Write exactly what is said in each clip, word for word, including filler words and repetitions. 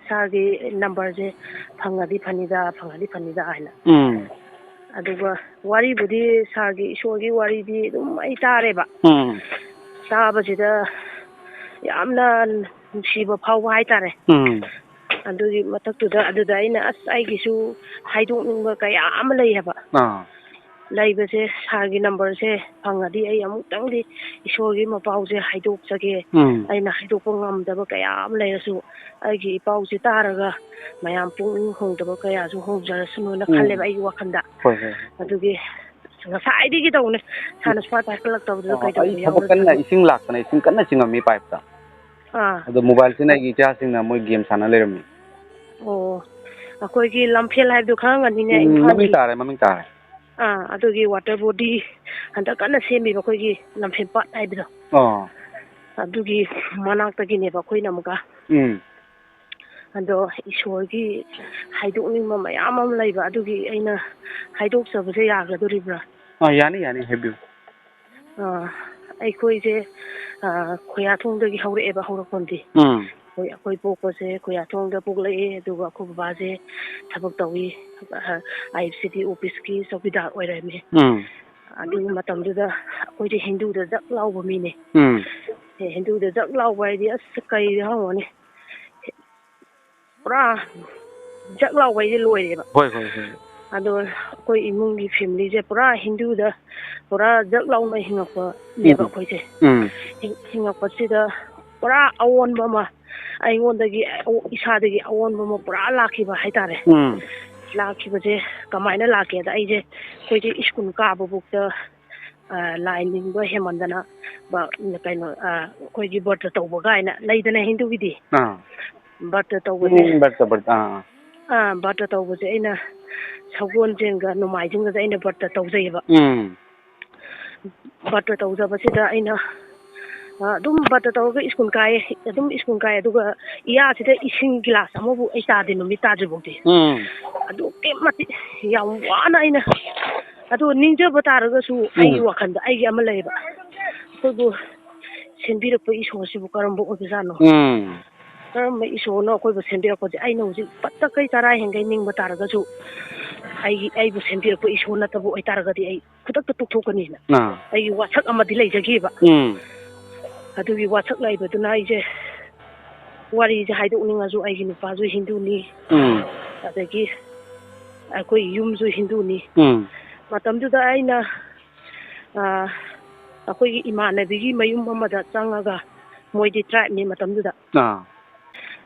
ꯁꯥꯔꯒꯤ ꯅꯝꯕꯔꯁꯦ ꯐꯪꯉꯗꯤ ꯐꯅꯤꯗ, ꯐꯪꯉꯗꯤ ꯐꯅꯤꯗ ꯍꯥꯏꯅ꯫ ꯎꯝ꯫ ꯑꯗꯨꯒ ꯋꯥꯔꯤꯕꯨꯗꯤ, ꯁꯥꯔꯒꯤ ꯏꯁꯣꯔꯒꯤ ꯋꯥꯔꯤꯗꯤ ꯑꯗꯨꯝ ꯑꯩ ꯇꯥꯔꯦꯕ꯫ ꯎꯝ꯫ ꯇꯥꯕꯁꯤꯗ ꯌꯥꯝꯅ ꯅꯨꯡꯁꯤꯕ ꯐꯥꯎꯕ ꯍꯥꯏꯇꯥꯔꯦ꯫ ꯎꯝ꯫ ꯑꯗꯨꯒꯤ ꯃꯊꯛꯇꯨꯗ, ꯑꯗꯨꯗ ꯑꯩꯅ, ꯑꯁ, ꯑꯩꯒꯤꯁꯨ ꯍꯥꯏꯗꯣꯛꯅꯤꯡꯕ ꯀꯌꯥ ꯑꯃ ꯂꯩ ꯍꯥꯏꯕ꯫ ꯑꯥ꯫ ꯂꯩꯕꯁꯦ, ꯁꯥꯔꯒꯤ ꯅꯝꯕꯔꯁꯦ ꯐꯪꯉꯗꯤ ꯑꯩ ꯑꯃꯨꯛꯇꯪꯗꯤ ꯏꯁꯣꯔꯒꯤ ꯃꯄꯥꯎꯁꯦ ꯍꯥꯏꯗꯣꯛꯆꯒꯦ꯫ ꯎꯝ꯫ ꯑꯩꯅ ꯍꯥꯏꯗꯣꯛꯄ ꯉꯝꯗꯕ ꯀꯌꯥ ꯑꯃ ꯂꯩꯔꯁꯨ, ꯑꯩꯒꯤ ꯏꯄꯥꯎꯁꯦ ꯇꯥꯔꯒ ꯃꯌꯥꯝ ꯄꯨꯛꯅꯤꯡ ꯍꯣꯡꯗꯕ ꯀꯌꯥꯁꯨ ꯍꯣꯡꯖꯔꯁꯅꯨꯅ ꯎꯝ꯫ ꯈꯜꯂꯦꯕ ꯑꯩꯒꯤ ꯋꯥꯈꯜꯗ꯫ ꯍꯣꯏ, ꯍꯣꯏ, ꯍꯣꯏ꯫ ꯑꯗꯨꯒꯤ ꯉꯁꯥꯏꯗꯒꯤ ꯇꯧꯅꯦ, ꯁꯥꯔꯅ ꯁꯨꯡꯄꯥꯏ ꯄꯥꯏꯈꯠꯂꯛꯇꯕꯗꯨꯗ ꯑꯣ, ꯑꯩ ꯀꯩꯗꯧꯕ ꯊꯕꯛ ꯌꯥꯎꯔ ꯀꯟꯅ, ꯖꯥꯠꯅꯣ? ꯏꯁꯤꯡ ꯂꯥꯛꯇꯅ ꯏꯁꯤꯡ ꯀꯟꯅ ꯆꯤꯡꯉꯝꯃꯤ ꯄꯥꯏꯞꯇ꯫ ꯑꯥ꯫ ꯑꯗꯣ ꯃꯣꯕꯥꯏꯜꯁꯤꯅ ꯑꯩꯒꯤ ꯏꯆꯥꯁꯤꯡꯅ ꯃꯣꯏ ꯒꯦꯝ ꯁꯥꯟꯅ ꯂꯩꯔꯝꯃꯤ꯫ ꯑꯣ, ꯑꯩꯈꯣꯏꯒꯤ ꯂꯝꯐꯦꯜ ꯍꯥꯏꯕꯗꯨ ꯈꯪꯉꯝꯒꯅꯤꯅꯦ, ꯎꯝ, ꯏꯝꯐꯥꯜꯒꯤ꯫ ꯃꯃꯤꯡ ꯇꯥꯔꯦ, ꯃꯃꯤꯡ ꯇꯥꯔꯦ꯫ ꯑꯥ, ꯑꯗꯨꯒꯤ ꯋꯥꯇꯔ ꯕꯣꯗꯤ ꯍꯟꯗꯛ ꯀꯟꯅ ꯁꯦꯝꯃꯤꯕ, ꯑꯩꯈꯣꯏꯒꯤ ꯂꯝꯐꯦꯜ ꯄꯥꯠ ꯍꯥꯏꯕꯗꯣ꯫ ꯑꯣ꯫ ꯑꯗꯨꯒꯤ ꯃꯅꯥꯛꯇꯒꯤꯅꯦꯕ ꯑꯩꯈꯣꯏꯅ ꯑꯃꯨꯛꯀ꯫ ꯎꯝ꯫ ꯑꯗꯣ ꯏꯁꯣꯔꯒꯤ ꯍꯥꯏꯗꯣꯛꯅꯤꯡꯕ ꯃꯌꯥꯝ ꯑꯃ ꯂꯩꯕ, ꯑꯗꯨꯒꯤ ꯑꯩꯅ ꯍꯥꯏꯗꯣꯛꯆꯕꯁꯦ ꯌꯥꯒꯗꯣꯔꯤꯕ꯭ꯔꯥ? ꯑꯥ, ꯌꯥꯅꯤ, ꯌꯥꯅꯤ, ꯍꯥꯏꯕꯤꯌꯨ꯫ ꯑꯥ, ꯑꯩꯈꯣꯏꯁꯦ, ꯑꯥ, ꯈꯣꯌꯥꯊꯣꯡꯗꯒꯤ ꯍꯧꯔꯛꯑꯦꯕ, ꯍꯧꯔꯛꯐꯝꯗꯤ꯫ ꯎꯝ꯫ ꯑꯩꯈꯣꯏ, ꯑꯩꯈꯣꯏ ꯄꯣꯛꯄꯁꯦ ꯈꯣꯌꯥꯊꯣꯡꯗ ꯄꯣꯛꯂꯛꯑꯦ, ꯑꯗꯨꯒ ꯑꯩꯈꯣꯏ ꯕꯕꯥꯁꯦ ꯊꯕꯛ ꯇꯧꯏ, ꯑꯥ, IFCD officeꯀꯤ ꯆꯧꯀꯤꯗꯥꯔ ꯑꯣꯏꯔꯝꯃꯦ꯫ ꯎꯝ꯫ ꯑꯗꯨꯒꯤ ꯃꯇꯝꯗꯨꯗ ꯑꯩꯈꯣꯏꯁꯦ ꯍꯤꯟꯗꯨꯗ ꯖꯛ ꯂꯥꯎꯕ ꯃꯤꯅꯦ꯫ ꯎꯝ꯫ ꯑꯦ, ꯍꯤꯟꯗꯨꯗ ꯖꯛ ꯂꯥꯎꯕ ꯍꯥꯏꯗꯤ, ꯑꯁ, ꯀꯩꯗ ꯍꯪꯉꯨꯅꯤ? ꯄꯨꯔꯥ ꯖꯛ ꯂꯥꯎꯕ ꯍꯥꯏꯁꯦ ꯂꯣꯏꯔꯦꯕ꯫ ꯍꯣꯏ, ꯍꯣꯏ, ꯍꯣꯏ꯫ ꯑꯗꯣ ꯑꯩꯈꯣꯏ ꯏꯃꯨꯡꯒꯤ familyꯁꯦ ꯄꯨꯔꯥ ꯍꯤꯟꯗꯨꯗ ꯄꯨꯔꯥ ꯖꯛ ꯂꯥꯎꯅ ꯍꯤꯡꯉꯛꯄꯅꯦꯕ ꯎꯝ꯫ ꯑꯩꯈꯣꯏꯁꯦ꯫ ꯎꯝ꯫ ꯍꯤꯡ-, ꯍꯤꯡꯉꯛꯄꯁꯤꯗ ꯄꯨꯔꯥ ꯑꯑꯣꯟꯕ ꯑꯃ, ꯑꯩꯉꯣꯟꯗꯒꯤ, ꯏꯁꯥꯗꯒꯤ ꯑꯑꯣꯟꯕ ꯑꯃ ꯄꯨꯔꯥ ꯂꯥꯛꯈꯤꯕ ꯍꯥꯏꯇꯥꯔꯦ꯫ ꯎꯝ꯫ ꯂꯥꯛꯈꯤꯕꯁꯦ ꯀꯃꯥꯏꯅ ꯂꯥꯛꯀꯦꯗ, ꯑꯩꯁꯦ, ꯑꯩꯈꯣꯏꯁꯦ ꯁ꯭ꯀꯨꯜ ꯀꯥꯕꯐꯥꯎꯗ, ꯑ, ꯂꯥꯏ ꯅꯤꯡꯕ ꯍꯦꯟꯃꯟꯗꯅ, ꯕ-, ꯀꯩꯅꯣ, ꯑ, ꯑꯩꯈꯣꯏꯒꯤ ꯕ꯭ꯔꯇ ꯇꯧꯕ ꯀꯥꯏꯅ ꯂꯩꯗꯅ ꯍꯤꯟꯗꯨꯒꯤꯗꯤ꯫ ꯑꯥ꯫ ꯕ꯭ꯔꯇ ꯇꯧꯕꯁꯦ꯫ ꯎꯝ, ꯕ꯭ꯔꯇ, ꯕ꯭ꯔꯇ, ꯑꯥ꯫ ꯑꯥ, ꯕ꯭ꯔꯇ ꯇꯧꯕꯁꯦ ꯑꯩꯅ ꯁꯒꯣꯜꯁꯦꯟꯒ ꯅꯣꯡꯃꯥꯏꯖꯤꯡꯒꯁꯦ ꯑꯩꯅ ꯕ꯭ꯔꯇ ꯇꯧꯖꯩꯌꯦꯕ꯫ ꯎꯝ꯫ ꯕ꯭ꯔꯇ ꯇꯧꯖꯕꯁꯤꯗ ꯑꯩꯅ, ꯑ, ꯑꯗꯨꯝ ꯕ꯭ꯔꯇ ꯇꯧꯔꯒ ꯁ꯭ꯀꯨꯜ ꯀꯥꯏꯌꯦ, ꯑꯗꯨꯝ ꯁ꯭ꯀꯨꯜ ꯀꯥꯏꯌꯦ, ꯑꯗꯨꯒ ꯏꯌꯥꯁꯤꯗ ꯏꯁꯤꯡ ꯒꯤꯂꯥꯁ ꯑꯃꯕꯨ ꯑꯩ ꯆꯥꯗꯦ ꯅꯨꯃꯤꯠ ꯇꯥꯗ꯭ꯔꯤꯐꯥꯎꯗꯤ꯫ ꯎꯝ꯫ ꯑꯗꯨꯛꯀꯤ ꯃꯇꯤꯛ ꯌꯥꯝ ꯋꯥꯅ ꯑꯩꯅ, ꯑꯗꯨ ꯅꯤꯡꯖꯕ ꯇꯥꯔꯒꯁꯨ ꯑꯩꯒꯤ ꯎꯝ꯫ ꯋꯥꯈꯜꯗ ꯑꯩꯒꯤ ꯑꯃ ꯂꯩꯌꯦꯕ, ꯑꯩꯈꯣꯏꯕꯨ ꯁꯦꯝꯕꯤꯔꯛꯄ ꯏꯁꯣꯔꯁꯤꯕꯨ ꯀꯔꯝꯕ ꯑꯣꯏꯕꯖꯥꯠꯅꯣ? ꯎꯝ꯫ ꯀꯔꯝꯕ ꯏꯁꯣꯔꯅꯣ ꯑꯩꯈꯣꯏꯕꯨ ꯁꯦꯝꯕꯤꯔꯛꯄꯁꯦ? ꯑꯩꯅ ꯍꯧꯖꯤꯛ ꯄꯠꯇ ꯀꯩ ꯆꯔꯥ ꯍꯦꯟꯒꯩ ꯅꯤꯡꯕ ꯇꯥꯔꯒꯁꯨ, ꯑꯩꯒꯤ, ꯑꯩꯕꯨ ꯁꯦꯝꯕꯤꯔꯛꯄ ꯏꯁꯣꯔ ꯅꯠꯇꯕ ꯑꯣꯏꯇꯥꯔꯒꯗꯤ ꯑꯩ ꯈꯨꯗꯛꯇ ꯇꯣꯛꯊꯣꯛꯀꯅꯤꯅ ꯑꯥ꯫ ꯑꯩꯒꯤ ꯋꯥꯁꯛ ꯑꯃꯗꯤ ꯂꯩꯖꯈꯤꯕ꯫ ꯎꯝ꯫ ꯑꯗꯨꯒꯤ ꯋꯥꯁꯛ ꯂꯩꯕꯗꯨꯅ ꯑꯩꯁꯦ ꯋꯥꯔꯤꯁꯦ ꯍꯥꯏꯗꯣꯛꯅꯤꯡꯉꯁꯨ, ꯑꯩꯒꯤ ꯅꯨꯄꯥꯁꯨ ꯍꯤꯟꯗꯨꯅꯤ, ꯎꯝ꯫ ꯑꯗꯒꯤ ꯑꯩꯈꯣꯏ ꯌꯨꯝꯁꯨ ꯍꯤꯟꯗꯨꯅꯤ꯫ ꯎꯝ꯫ ꯃꯇꯝꯗꯨꯗ ꯑꯩꯅ, ꯑꯥ, ꯑꯩꯈꯣꯏꯒꯤ ꯏꯃꯥꯟꯅꯕꯤꯒꯤ ꯃꯌꯨꯝ ꯑꯃꯗ ꯆꯪꯉꯒ, ꯃꯣꯏꯗꯤ tribeꯅꯤ ꯃꯇꯝꯗꯨꯗ꯫ ꯑꯥ꯫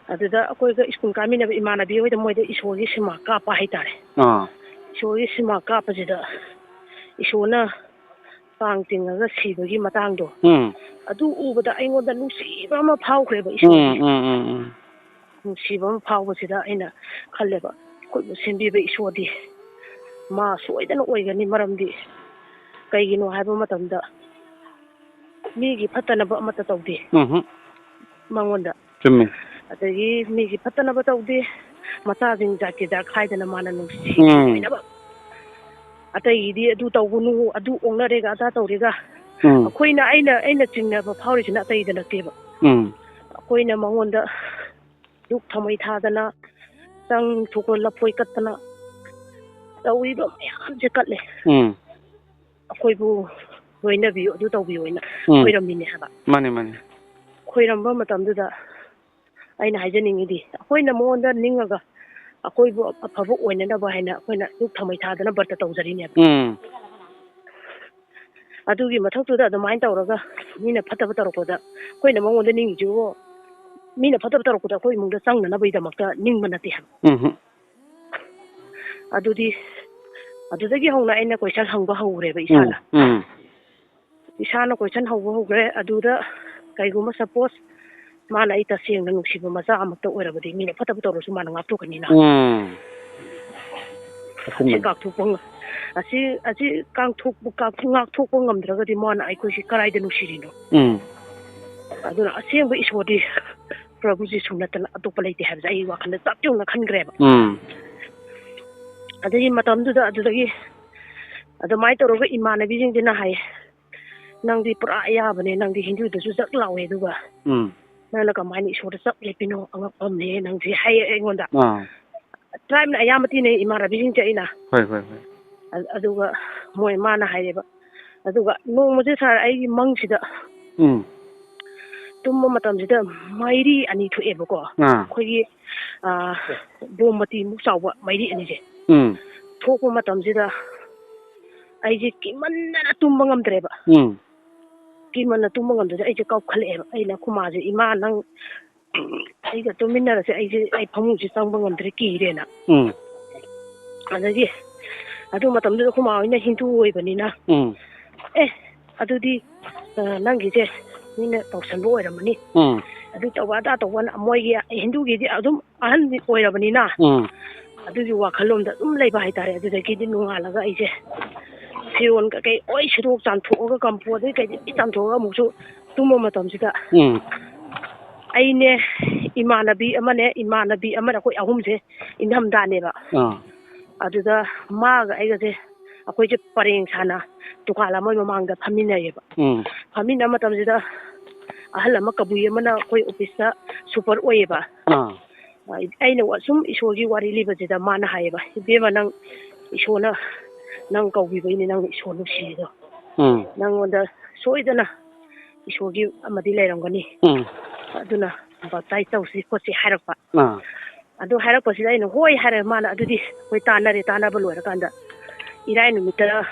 ꯑꯗꯨꯗ ꯑꯩꯈꯣꯏꯒ ꯁ꯭ꯀꯨꯜ ꯀꯥꯃꯤꯟꯅꯕ ꯏꯃꯥꯟꯅꯕꯤ ꯍꯣꯏꯗ ꯃꯣꯏꯗ ꯏꯁꯣꯔꯒꯤ ꯁꯤꯃꯥ ꯀꯥꯞꯄ ꯍꯥꯏꯇꯥꯔꯦ꯫ ꯑꯥ꯫ ꯏꯁꯣꯔꯒꯤ ꯁꯤꯃꯥ ꯀꯥꯞꯄꯁꯤꯗ ꯏꯁꯣꯔꯅ ꯀꯥꯡ ꯆꯤꯡꯉꯒ ꯁꯤꯕꯒꯤ ꯃꯇꯥꯡꯗꯣ, ꯎꯝ꯫ ꯑꯗꯨ ꯎꯕꯗ ꯑꯩꯉꯣꯟꯗ ꯅꯨꯡꯁꯤꯕ ꯑꯃ ꯐꯥꯎꯈ꯭ꯔꯦꯕ ꯏꯁꯣꯔꯒꯤ꯫ ꯎꯝ, ꯎꯝ, ꯎꯝ, ꯎꯝ꯫ ꯅꯨꯡꯁꯤꯕ ꯑꯃ ꯐꯥꯎꯕꯁꯤꯗ ꯑꯩꯅ ꯈꯜꯂꯦꯕ, ꯑꯩꯈꯣꯏꯕꯨ ꯁꯦꯝꯕꯤꯕ ꯏꯁꯣꯔꯗꯤ ꯃꯥ ꯁꯣꯏꯗꯅ ꯑꯣꯏꯒꯅꯤ꯫ ꯃꯔꯝꯗꯤ ꯀꯩꯒꯤꯅꯣ ꯍꯥꯏꯕ ꯃꯇꯝꯗ, ꯃꯤꯒꯤ ꯐꯠꯇꯅꯕ ꯑꯃꯠꯇ ꯇꯧꯗꯦ ꯎꯝꯍꯨꯝ꯫ ꯃꯉꯣꯟꯗ꯫ ꯆꯨꯝꯃꯤ꯫ ꯑꯗꯒꯤ ꯃꯤꯒꯤ ꯐꯠꯇꯅꯕ ꯇꯧꯗꯦ, ꯃꯆꯥꯁꯤꯡ ꯖꯥꯠꯀꯤ ꯖꯥꯠ ꯈꯥꯏꯗꯅ ꯃꯥꯅ ꯅꯨꯡꯁꯤ ꯎꯝ꯫ ꯂꯣꯏꯅꯃꯛ꯫ ꯑꯇꯩꯒꯤꯗꯤ ꯑꯗꯨ ꯇꯧꯒꯅꯨ, ꯑꯗꯨ ꯑꯣꯛꯅꯔꯦꯒ, ꯑꯗꯥ ꯇꯧꯔꯦꯒ, ꯎꯝ꯫ ꯑꯩꯈꯣꯏꯅ, ꯑꯩꯅ, ꯑꯩꯅ ꯆꯤꯡꯅꯕ ꯐꯥꯎꯔꯤꯁꯤꯅ ꯑꯇꯩꯗ ꯅꯠꯇꯦꯕ꯫ ꯎꯝ꯫ ꯑꯩꯈꯣꯏꯅ ꯃꯉꯣꯟꯗ ꯙꯨꯛ ꯊꯥꯎꯃꯩ ꯊꯥꯗꯅ, ꯆꯪ ꯊꯣꯛꯄ ꯂꯐꯣꯏ ꯀꯠꯇꯅ ꯇꯧꯔꯤꯕ ꯃꯌꯥꯝꯁꯦ ꯀꯠꯂꯦ꯫ ꯎꯝ꯫ ꯑꯩꯈꯣꯏꯕꯨ ꯂꯣꯏꯅꯕꯤꯌꯨ, ꯑꯗꯨ ꯇꯧꯕꯤꯌꯨ ꯍꯥꯏꯅ ꯎꯝ꯫ ꯈꯣꯏꯔꯝꯃꯤꯅꯦ ꯍꯥꯏꯕ꯫ ꯃꯥꯅꯦ, ꯃꯥꯅꯦ꯫ ꯈꯣꯏꯔꯝꯕ ꯃꯇꯝꯗꯨꯗ ꯑꯩꯅ ꯍꯥꯏꯖꯅꯤꯡꯉꯤꯗꯤ, ꯑꯩꯈꯣꯏꯅ ꯃꯉꯣꯟꯗ ꯅꯤꯡꯉꯒ ꯑꯩꯈꯣꯏꯕꯨ ꯑꯐꯕ ꯑꯣꯏꯅꯅꯕ ꯍꯥꯏꯅ ꯑꯩꯈꯣꯏꯅ ꯙꯨꯛ ꯊꯥꯎꯃꯩ ꯊꯥꯗꯅ ꯕ꯭ꯔꯇ ꯇꯧꯖꯔꯤꯅꯦꯕ꯫ ꯎꯝ꯫ ꯑꯗꯨꯒꯤ ꯃꯊꯛꯇꯨꯗ ꯑꯗꯨꯃꯥꯏꯅ ꯇꯧꯔꯒ ꯃꯤꯅ ꯐꯠꯇꯕ ꯇꯧꯔꯛꯄꯗ ꯑꯩꯈꯣꯏꯅ ꯃꯉꯣꯟꯗ ꯅꯤꯡꯉꯤꯁꯤꯕꯨ, ꯃꯤꯅ ꯐꯠꯇꯕ ꯇꯧꯔꯛꯄꯗ ꯑꯩꯈꯣꯏ ꯏꯃꯨꯡꯗ ꯆꯪꯅꯅꯕꯒꯤꯗꯃꯛꯇ ꯅꯤꯡꯕ ꯅꯠꯇꯦ ꯍꯥꯏꯕ꯫ ꯎꯝꯍꯨꯝ꯫ ꯑꯗꯨꯗꯤ, ꯑꯗꯨꯗꯒꯤ ꯍꯧꯅ ꯑꯩꯅ question ꯍꯪꯕ ꯍꯧꯔꯦꯕ ꯏꯁꯥꯅ꯫ ꯎꯝ, ꯎꯝ꯫ ꯏꯁꯥꯅ question ꯍꯧꯕ ꯍꯧꯈ꯭ꯔꯦ꯫ ꯑꯗꯨꯗ ꯀꯩꯒꯨꯝꯕ suppose ꯃꯥꯅ ꯑꯩ ꯇꯁꯦꯡꯅ ꯅꯨꯡꯁꯤꯕ ꯃꯆꯥ ꯑꯃꯛꯇ ꯑꯣꯏꯔꯕꯗꯤ, ꯃꯤꯅ ꯐꯠꯇꯕ ꯇꯧꯔꯁꯨ ꯃꯥꯅ ꯉꯥꯛꯊꯣꯛꯀꯅꯤꯅ꯫ ꯎꯝ꯫ ꯑꯁꯤ ꯑꯁꯦꯡꯕꯅꯤ꯫ ꯉꯥꯛꯊꯣꯛꯄ ꯉ-, ꯑꯁꯤ, ꯑꯁꯤ ꯀꯥꯡꯊꯣꯛꯄ, ꯀꯥꯡ-, ꯉꯥꯛꯊꯣꯛꯄ ꯉꯝꯗ꯭ꯔꯒꯗꯤ ꯃꯥꯅ ꯑꯩꯈꯣꯏꯁꯤ ꯀꯗꯥꯏꯗ ꯅꯨꯡꯁꯤꯔꯤꯅꯣ? ꯎꯝ꯫ ꯑꯗꯨꯅ ꯑꯁꯦꯡꯕ ꯏꯁꯣꯔꯗꯤ ꯄ꯭ꯔꯚꯨ ꯖꯤꯁꯨ ꯅꯠꯇꯅ ꯑꯇꯣꯞꯄ ꯂꯩꯇꯦ ꯍꯥꯏꯕꯁꯦ ꯑꯩ ꯋꯥꯈꯜꯗ ꯆꯞ ꯌꯨꯡꯅ ꯈꯟꯈ꯭ꯔꯦꯕ꯫ ꯎꯝ꯫ ꯑꯗꯒꯤ ꯃꯇꯝꯗꯨꯗ ꯑꯗꯨꯗꯒꯤ ꯑꯗꯨꯃꯥꯏꯅ ꯇꯧꯔꯒ ꯏꯃꯥꯟꯅꯕꯤꯁꯤꯡꯁꯤꯅ ꯍꯥꯏꯌꯦ, "ꯅꯪꯗꯤ ꯄꯨꯔꯥ ꯑꯌꯥꯕꯅꯦ, ꯅꯪꯗꯤ ꯍꯤꯟꯗꯨꯗꯁꯨ ꯖꯛ ꯂꯥꯎꯋꯦ, ꯑꯗꯨꯒ ꯎꯝ꯫ "ꯅꯪꯅ ꯀꯃꯥꯏꯅ ꯏꯁꯣꯔꯗ ꯆꯞ ꯂꯦꯞꯄꯤꯅꯣ? ꯑꯉꯛꯄ ꯑꯃꯅꯦ ꯅꯪꯁꯦ" ꯍꯥꯏꯌꯦ ꯑꯩꯉꯣꯟꯗ꯫ ꯑꯥ꯫ Tribeꯅ ꯑꯌꯥꯝꯕ ꯇꯤꯟꯅꯩ, ꯏꯃꯥꯟꯅꯕꯤꯁꯤꯡꯁꯦ ꯑꯩꯅ꯫ ꯍꯣꯏ, ꯍꯣꯏ, ꯍꯣꯏ꯫ ꯑ-, ꯑꯗꯨꯒ ꯃꯣꯏ, ꯃꯥꯅ ꯍꯥꯏꯔꯦꯕ꯫ ꯑꯗꯨꯒ ꯅꯣꯡꯃꯁꯦ sir, ꯑꯩꯒꯤ ꯃꯪꯁꯤꯗ ꯎꯝ꯫ ꯇꯨꯝꯕ ꯃꯇꯝꯁꯤꯗ ꯃꯩꯔꯤ ꯑꯅꯤ ꯊꯣꯛꯑꯦꯕꯀꯣ꯫ ꯑꯥ꯫ ꯑꯩꯈꯣꯏꯒꯤ, ꯑ, ꯕꯣꯝꯕꯇꯤꯃꯨꯛ ꯆꯥꯎꯕ ꯃꯩꯔꯤ ꯑꯅꯤꯁꯦ꯫ ꯎꯝ꯫ ꯊꯣꯛꯄ ꯃꯇꯝꯁꯤꯗ ꯑꯩꯁꯦ ꯀꯤꯃꯟꯗꯅ ꯇꯨꯝꯕ ꯉꯝꯗ꯭ꯔꯦꯕ꯫ ꯎꯝ꯫ ꯀꯤꯃꯟꯅ ꯇꯨꯝꯕ ꯉꯝꯗ꯭ꯔꯦ꯫ ꯑꯩꯁꯦ ꯀꯧꯈꯠꯂꯛꯑꯦꯕ꯫ ꯑꯩꯅ ꯑꯩꯈꯣꯏ ꯃꯥꯁꯦ, "ꯏꯃꯥ, ꯅꯪ ꯑꯩꯒ ꯇꯨꯃꯤꯟꯅꯔꯁꯦ, ꯑꯩꯁꯦ, ꯑꯩ ꯐꯃꯨꯡꯁꯦ ꯆꯪꯕ ꯉꯝꯗ꯭ꯔꯦ, ꯀꯤꯔꯦꯅ"꯫ ꯎꯝ꯫ ꯑꯗꯒꯤ ꯑꯗꯨ ꯃꯇꯝꯗꯨꯗ ꯑꯩꯈꯣꯏ ꯃꯥ ꯍꯣꯏꯅ ꯍꯤꯟꯗꯨ ꯑꯣꯏꯕꯅꯤꯅ, ꯎꯝ꯫ "ꯑꯦ, ꯑꯗꯨꯗꯤ, ꯑ, ꯅꯪꯒꯤꯁꯦ ꯃꯤꯅ ꯇꯧꯁꯟꯕ ꯑꯣꯏꯔꯝꯃꯅꯤ꯫ ꯎꯝ꯫ ꯑꯗꯨ ꯇꯧꯕ, ꯑꯗꯥ ꯇꯧꯕꯅ", ꯃꯣꯏꯒꯤ ꯍꯤꯟꯗꯨꯒꯤꯗꯤ ꯑꯗꯨꯝ ꯑꯍꯟ ꯑꯣꯏꯔꯕꯅꯤꯅ, ꯎꯝ꯫ ꯑꯗꯨꯒꯤ ꯋꯥꯈꯜꯂꯣꯝꯗ ꯑꯗꯨꯝ ꯂꯩꯕ ꯍꯥꯏꯇꯥꯔꯦ꯫ ꯑꯗꯨꯗꯒꯤꯗꯤ ꯅꯣꯡꯉꯥꯜꯂꯒ ꯑꯩꯁꯦ ꯐꯤꯔꯣꯟ ꯀꯩꯀꯩ ꯂꯣꯏ ꯁꯨꯗꯣꯛ ꯆꯥꯝꯊꯣꯛꯑꯒ, ꯀꯝꯐꯣꯔꯠꯇꯩ ꯀꯩꯗꯩ ꯂꯣꯏ ꯆꯥꯝꯊꯣꯛꯑꯒ ꯑꯃꯨꯛꯁꯨ ꯇꯨꯝꯕ ꯃꯇꯝꯁꯤꯗ ꯎꯝ꯫ ꯑꯩꯅꯦ, ꯏꯃꯥꯟꯅꯕꯤ ꯑꯃꯅꯦ, ꯏꯃꯥꯟꯅꯕꯤ ꯑꯃꯅꯦ, ꯑꯩꯈꯣꯏ ꯑꯍꯨꯝꯁꯦ ꯏꯪꯊꯝꯊꯥꯅꯦꯕ꯫ ꯑꯥ꯫ ꯑꯗꯨꯗ ꯃꯥꯒ ꯑꯩꯒꯁꯦ, ꯑꯩꯈꯣꯏꯁꯦ ꯄꯔꯦꯡ ꯁꯥꯅ ꯗꯨꯀꯥꯟ ꯑꯃꯒꯤ ꯃꯃꯥꯡꯗ ꯐꯝꯃꯤꯟꯅꯩꯌꯦꯕ꯫ ꯎꯝ꯫ ꯐꯝꯃꯤꯟꯅꯕ ꯃꯇꯝꯁꯤꯗ ꯑꯍꯜ ꯑꯃ, ꯀꯕꯨꯏ ꯑꯃꯅ ꯑꯩꯈꯣꯏ officeꯇ super ꯑꯣꯏꯌꯦꯕ꯫ ꯑꯥ꯫ ꯑꯩꯅ ꯋꯥ-, ꯁꯨꯝ ꯏꯁꯣꯔꯒꯤ ꯋꯥꯔꯤ ꯂꯤꯕꯁꯤꯗ ꯃꯥꯅ ꯍꯥꯏꯌꯦꯕ, "ꯏꯕꯦꯝꯃ, ꯅꯪ ꯏꯁꯣꯔꯅ ꯅꯪ ꯀꯧꯕꯤꯕꯩꯅꯦ, ꯅꯪ ꯏꯁꯣꯔ ꯅꯨꯡꯁꯤꯔꯤꯗꯣ꯫ ꯎꯝ꯫ ꯅꯪꯉꯣꯟꯗ ꯁꯣꯏꯗꯅ ꯏꯁꯣꯔꯒꯤ ꯑꯃꯗꯤ ꯂꯩꯔꯝꯒꯅꯤ꯫ ꯎꯝ꯫ ꯑꯗꯨꯅ baptize ꯇꯧꯁꯤ ꯈꯣꯠꯁꯤ" ꯍꯥꯏꯔꯛꯄ꯫ ꯑꯥ꯫ ꯑꯗꯨ ꯍꯥꯏꯔꯛꯄꯁꯤꯗ ꯑꯩꯅ "ꯍꯣꯏ" ꯍꯥꯏꯔꯦ꯫ ꯃꯥꯅ "ꯑꯗꯨꯗꯤ ꯑꯩꯈꯣꯏ ꯇꯥꯟꯅꯔꯦ, ꯇꯥꯟꯅꯕ ꯂꯣꯏꯔꯀꯥꯟꯗ ꯏꯔꯥꯏ ꯅꯨꯃꯤꯠꯇ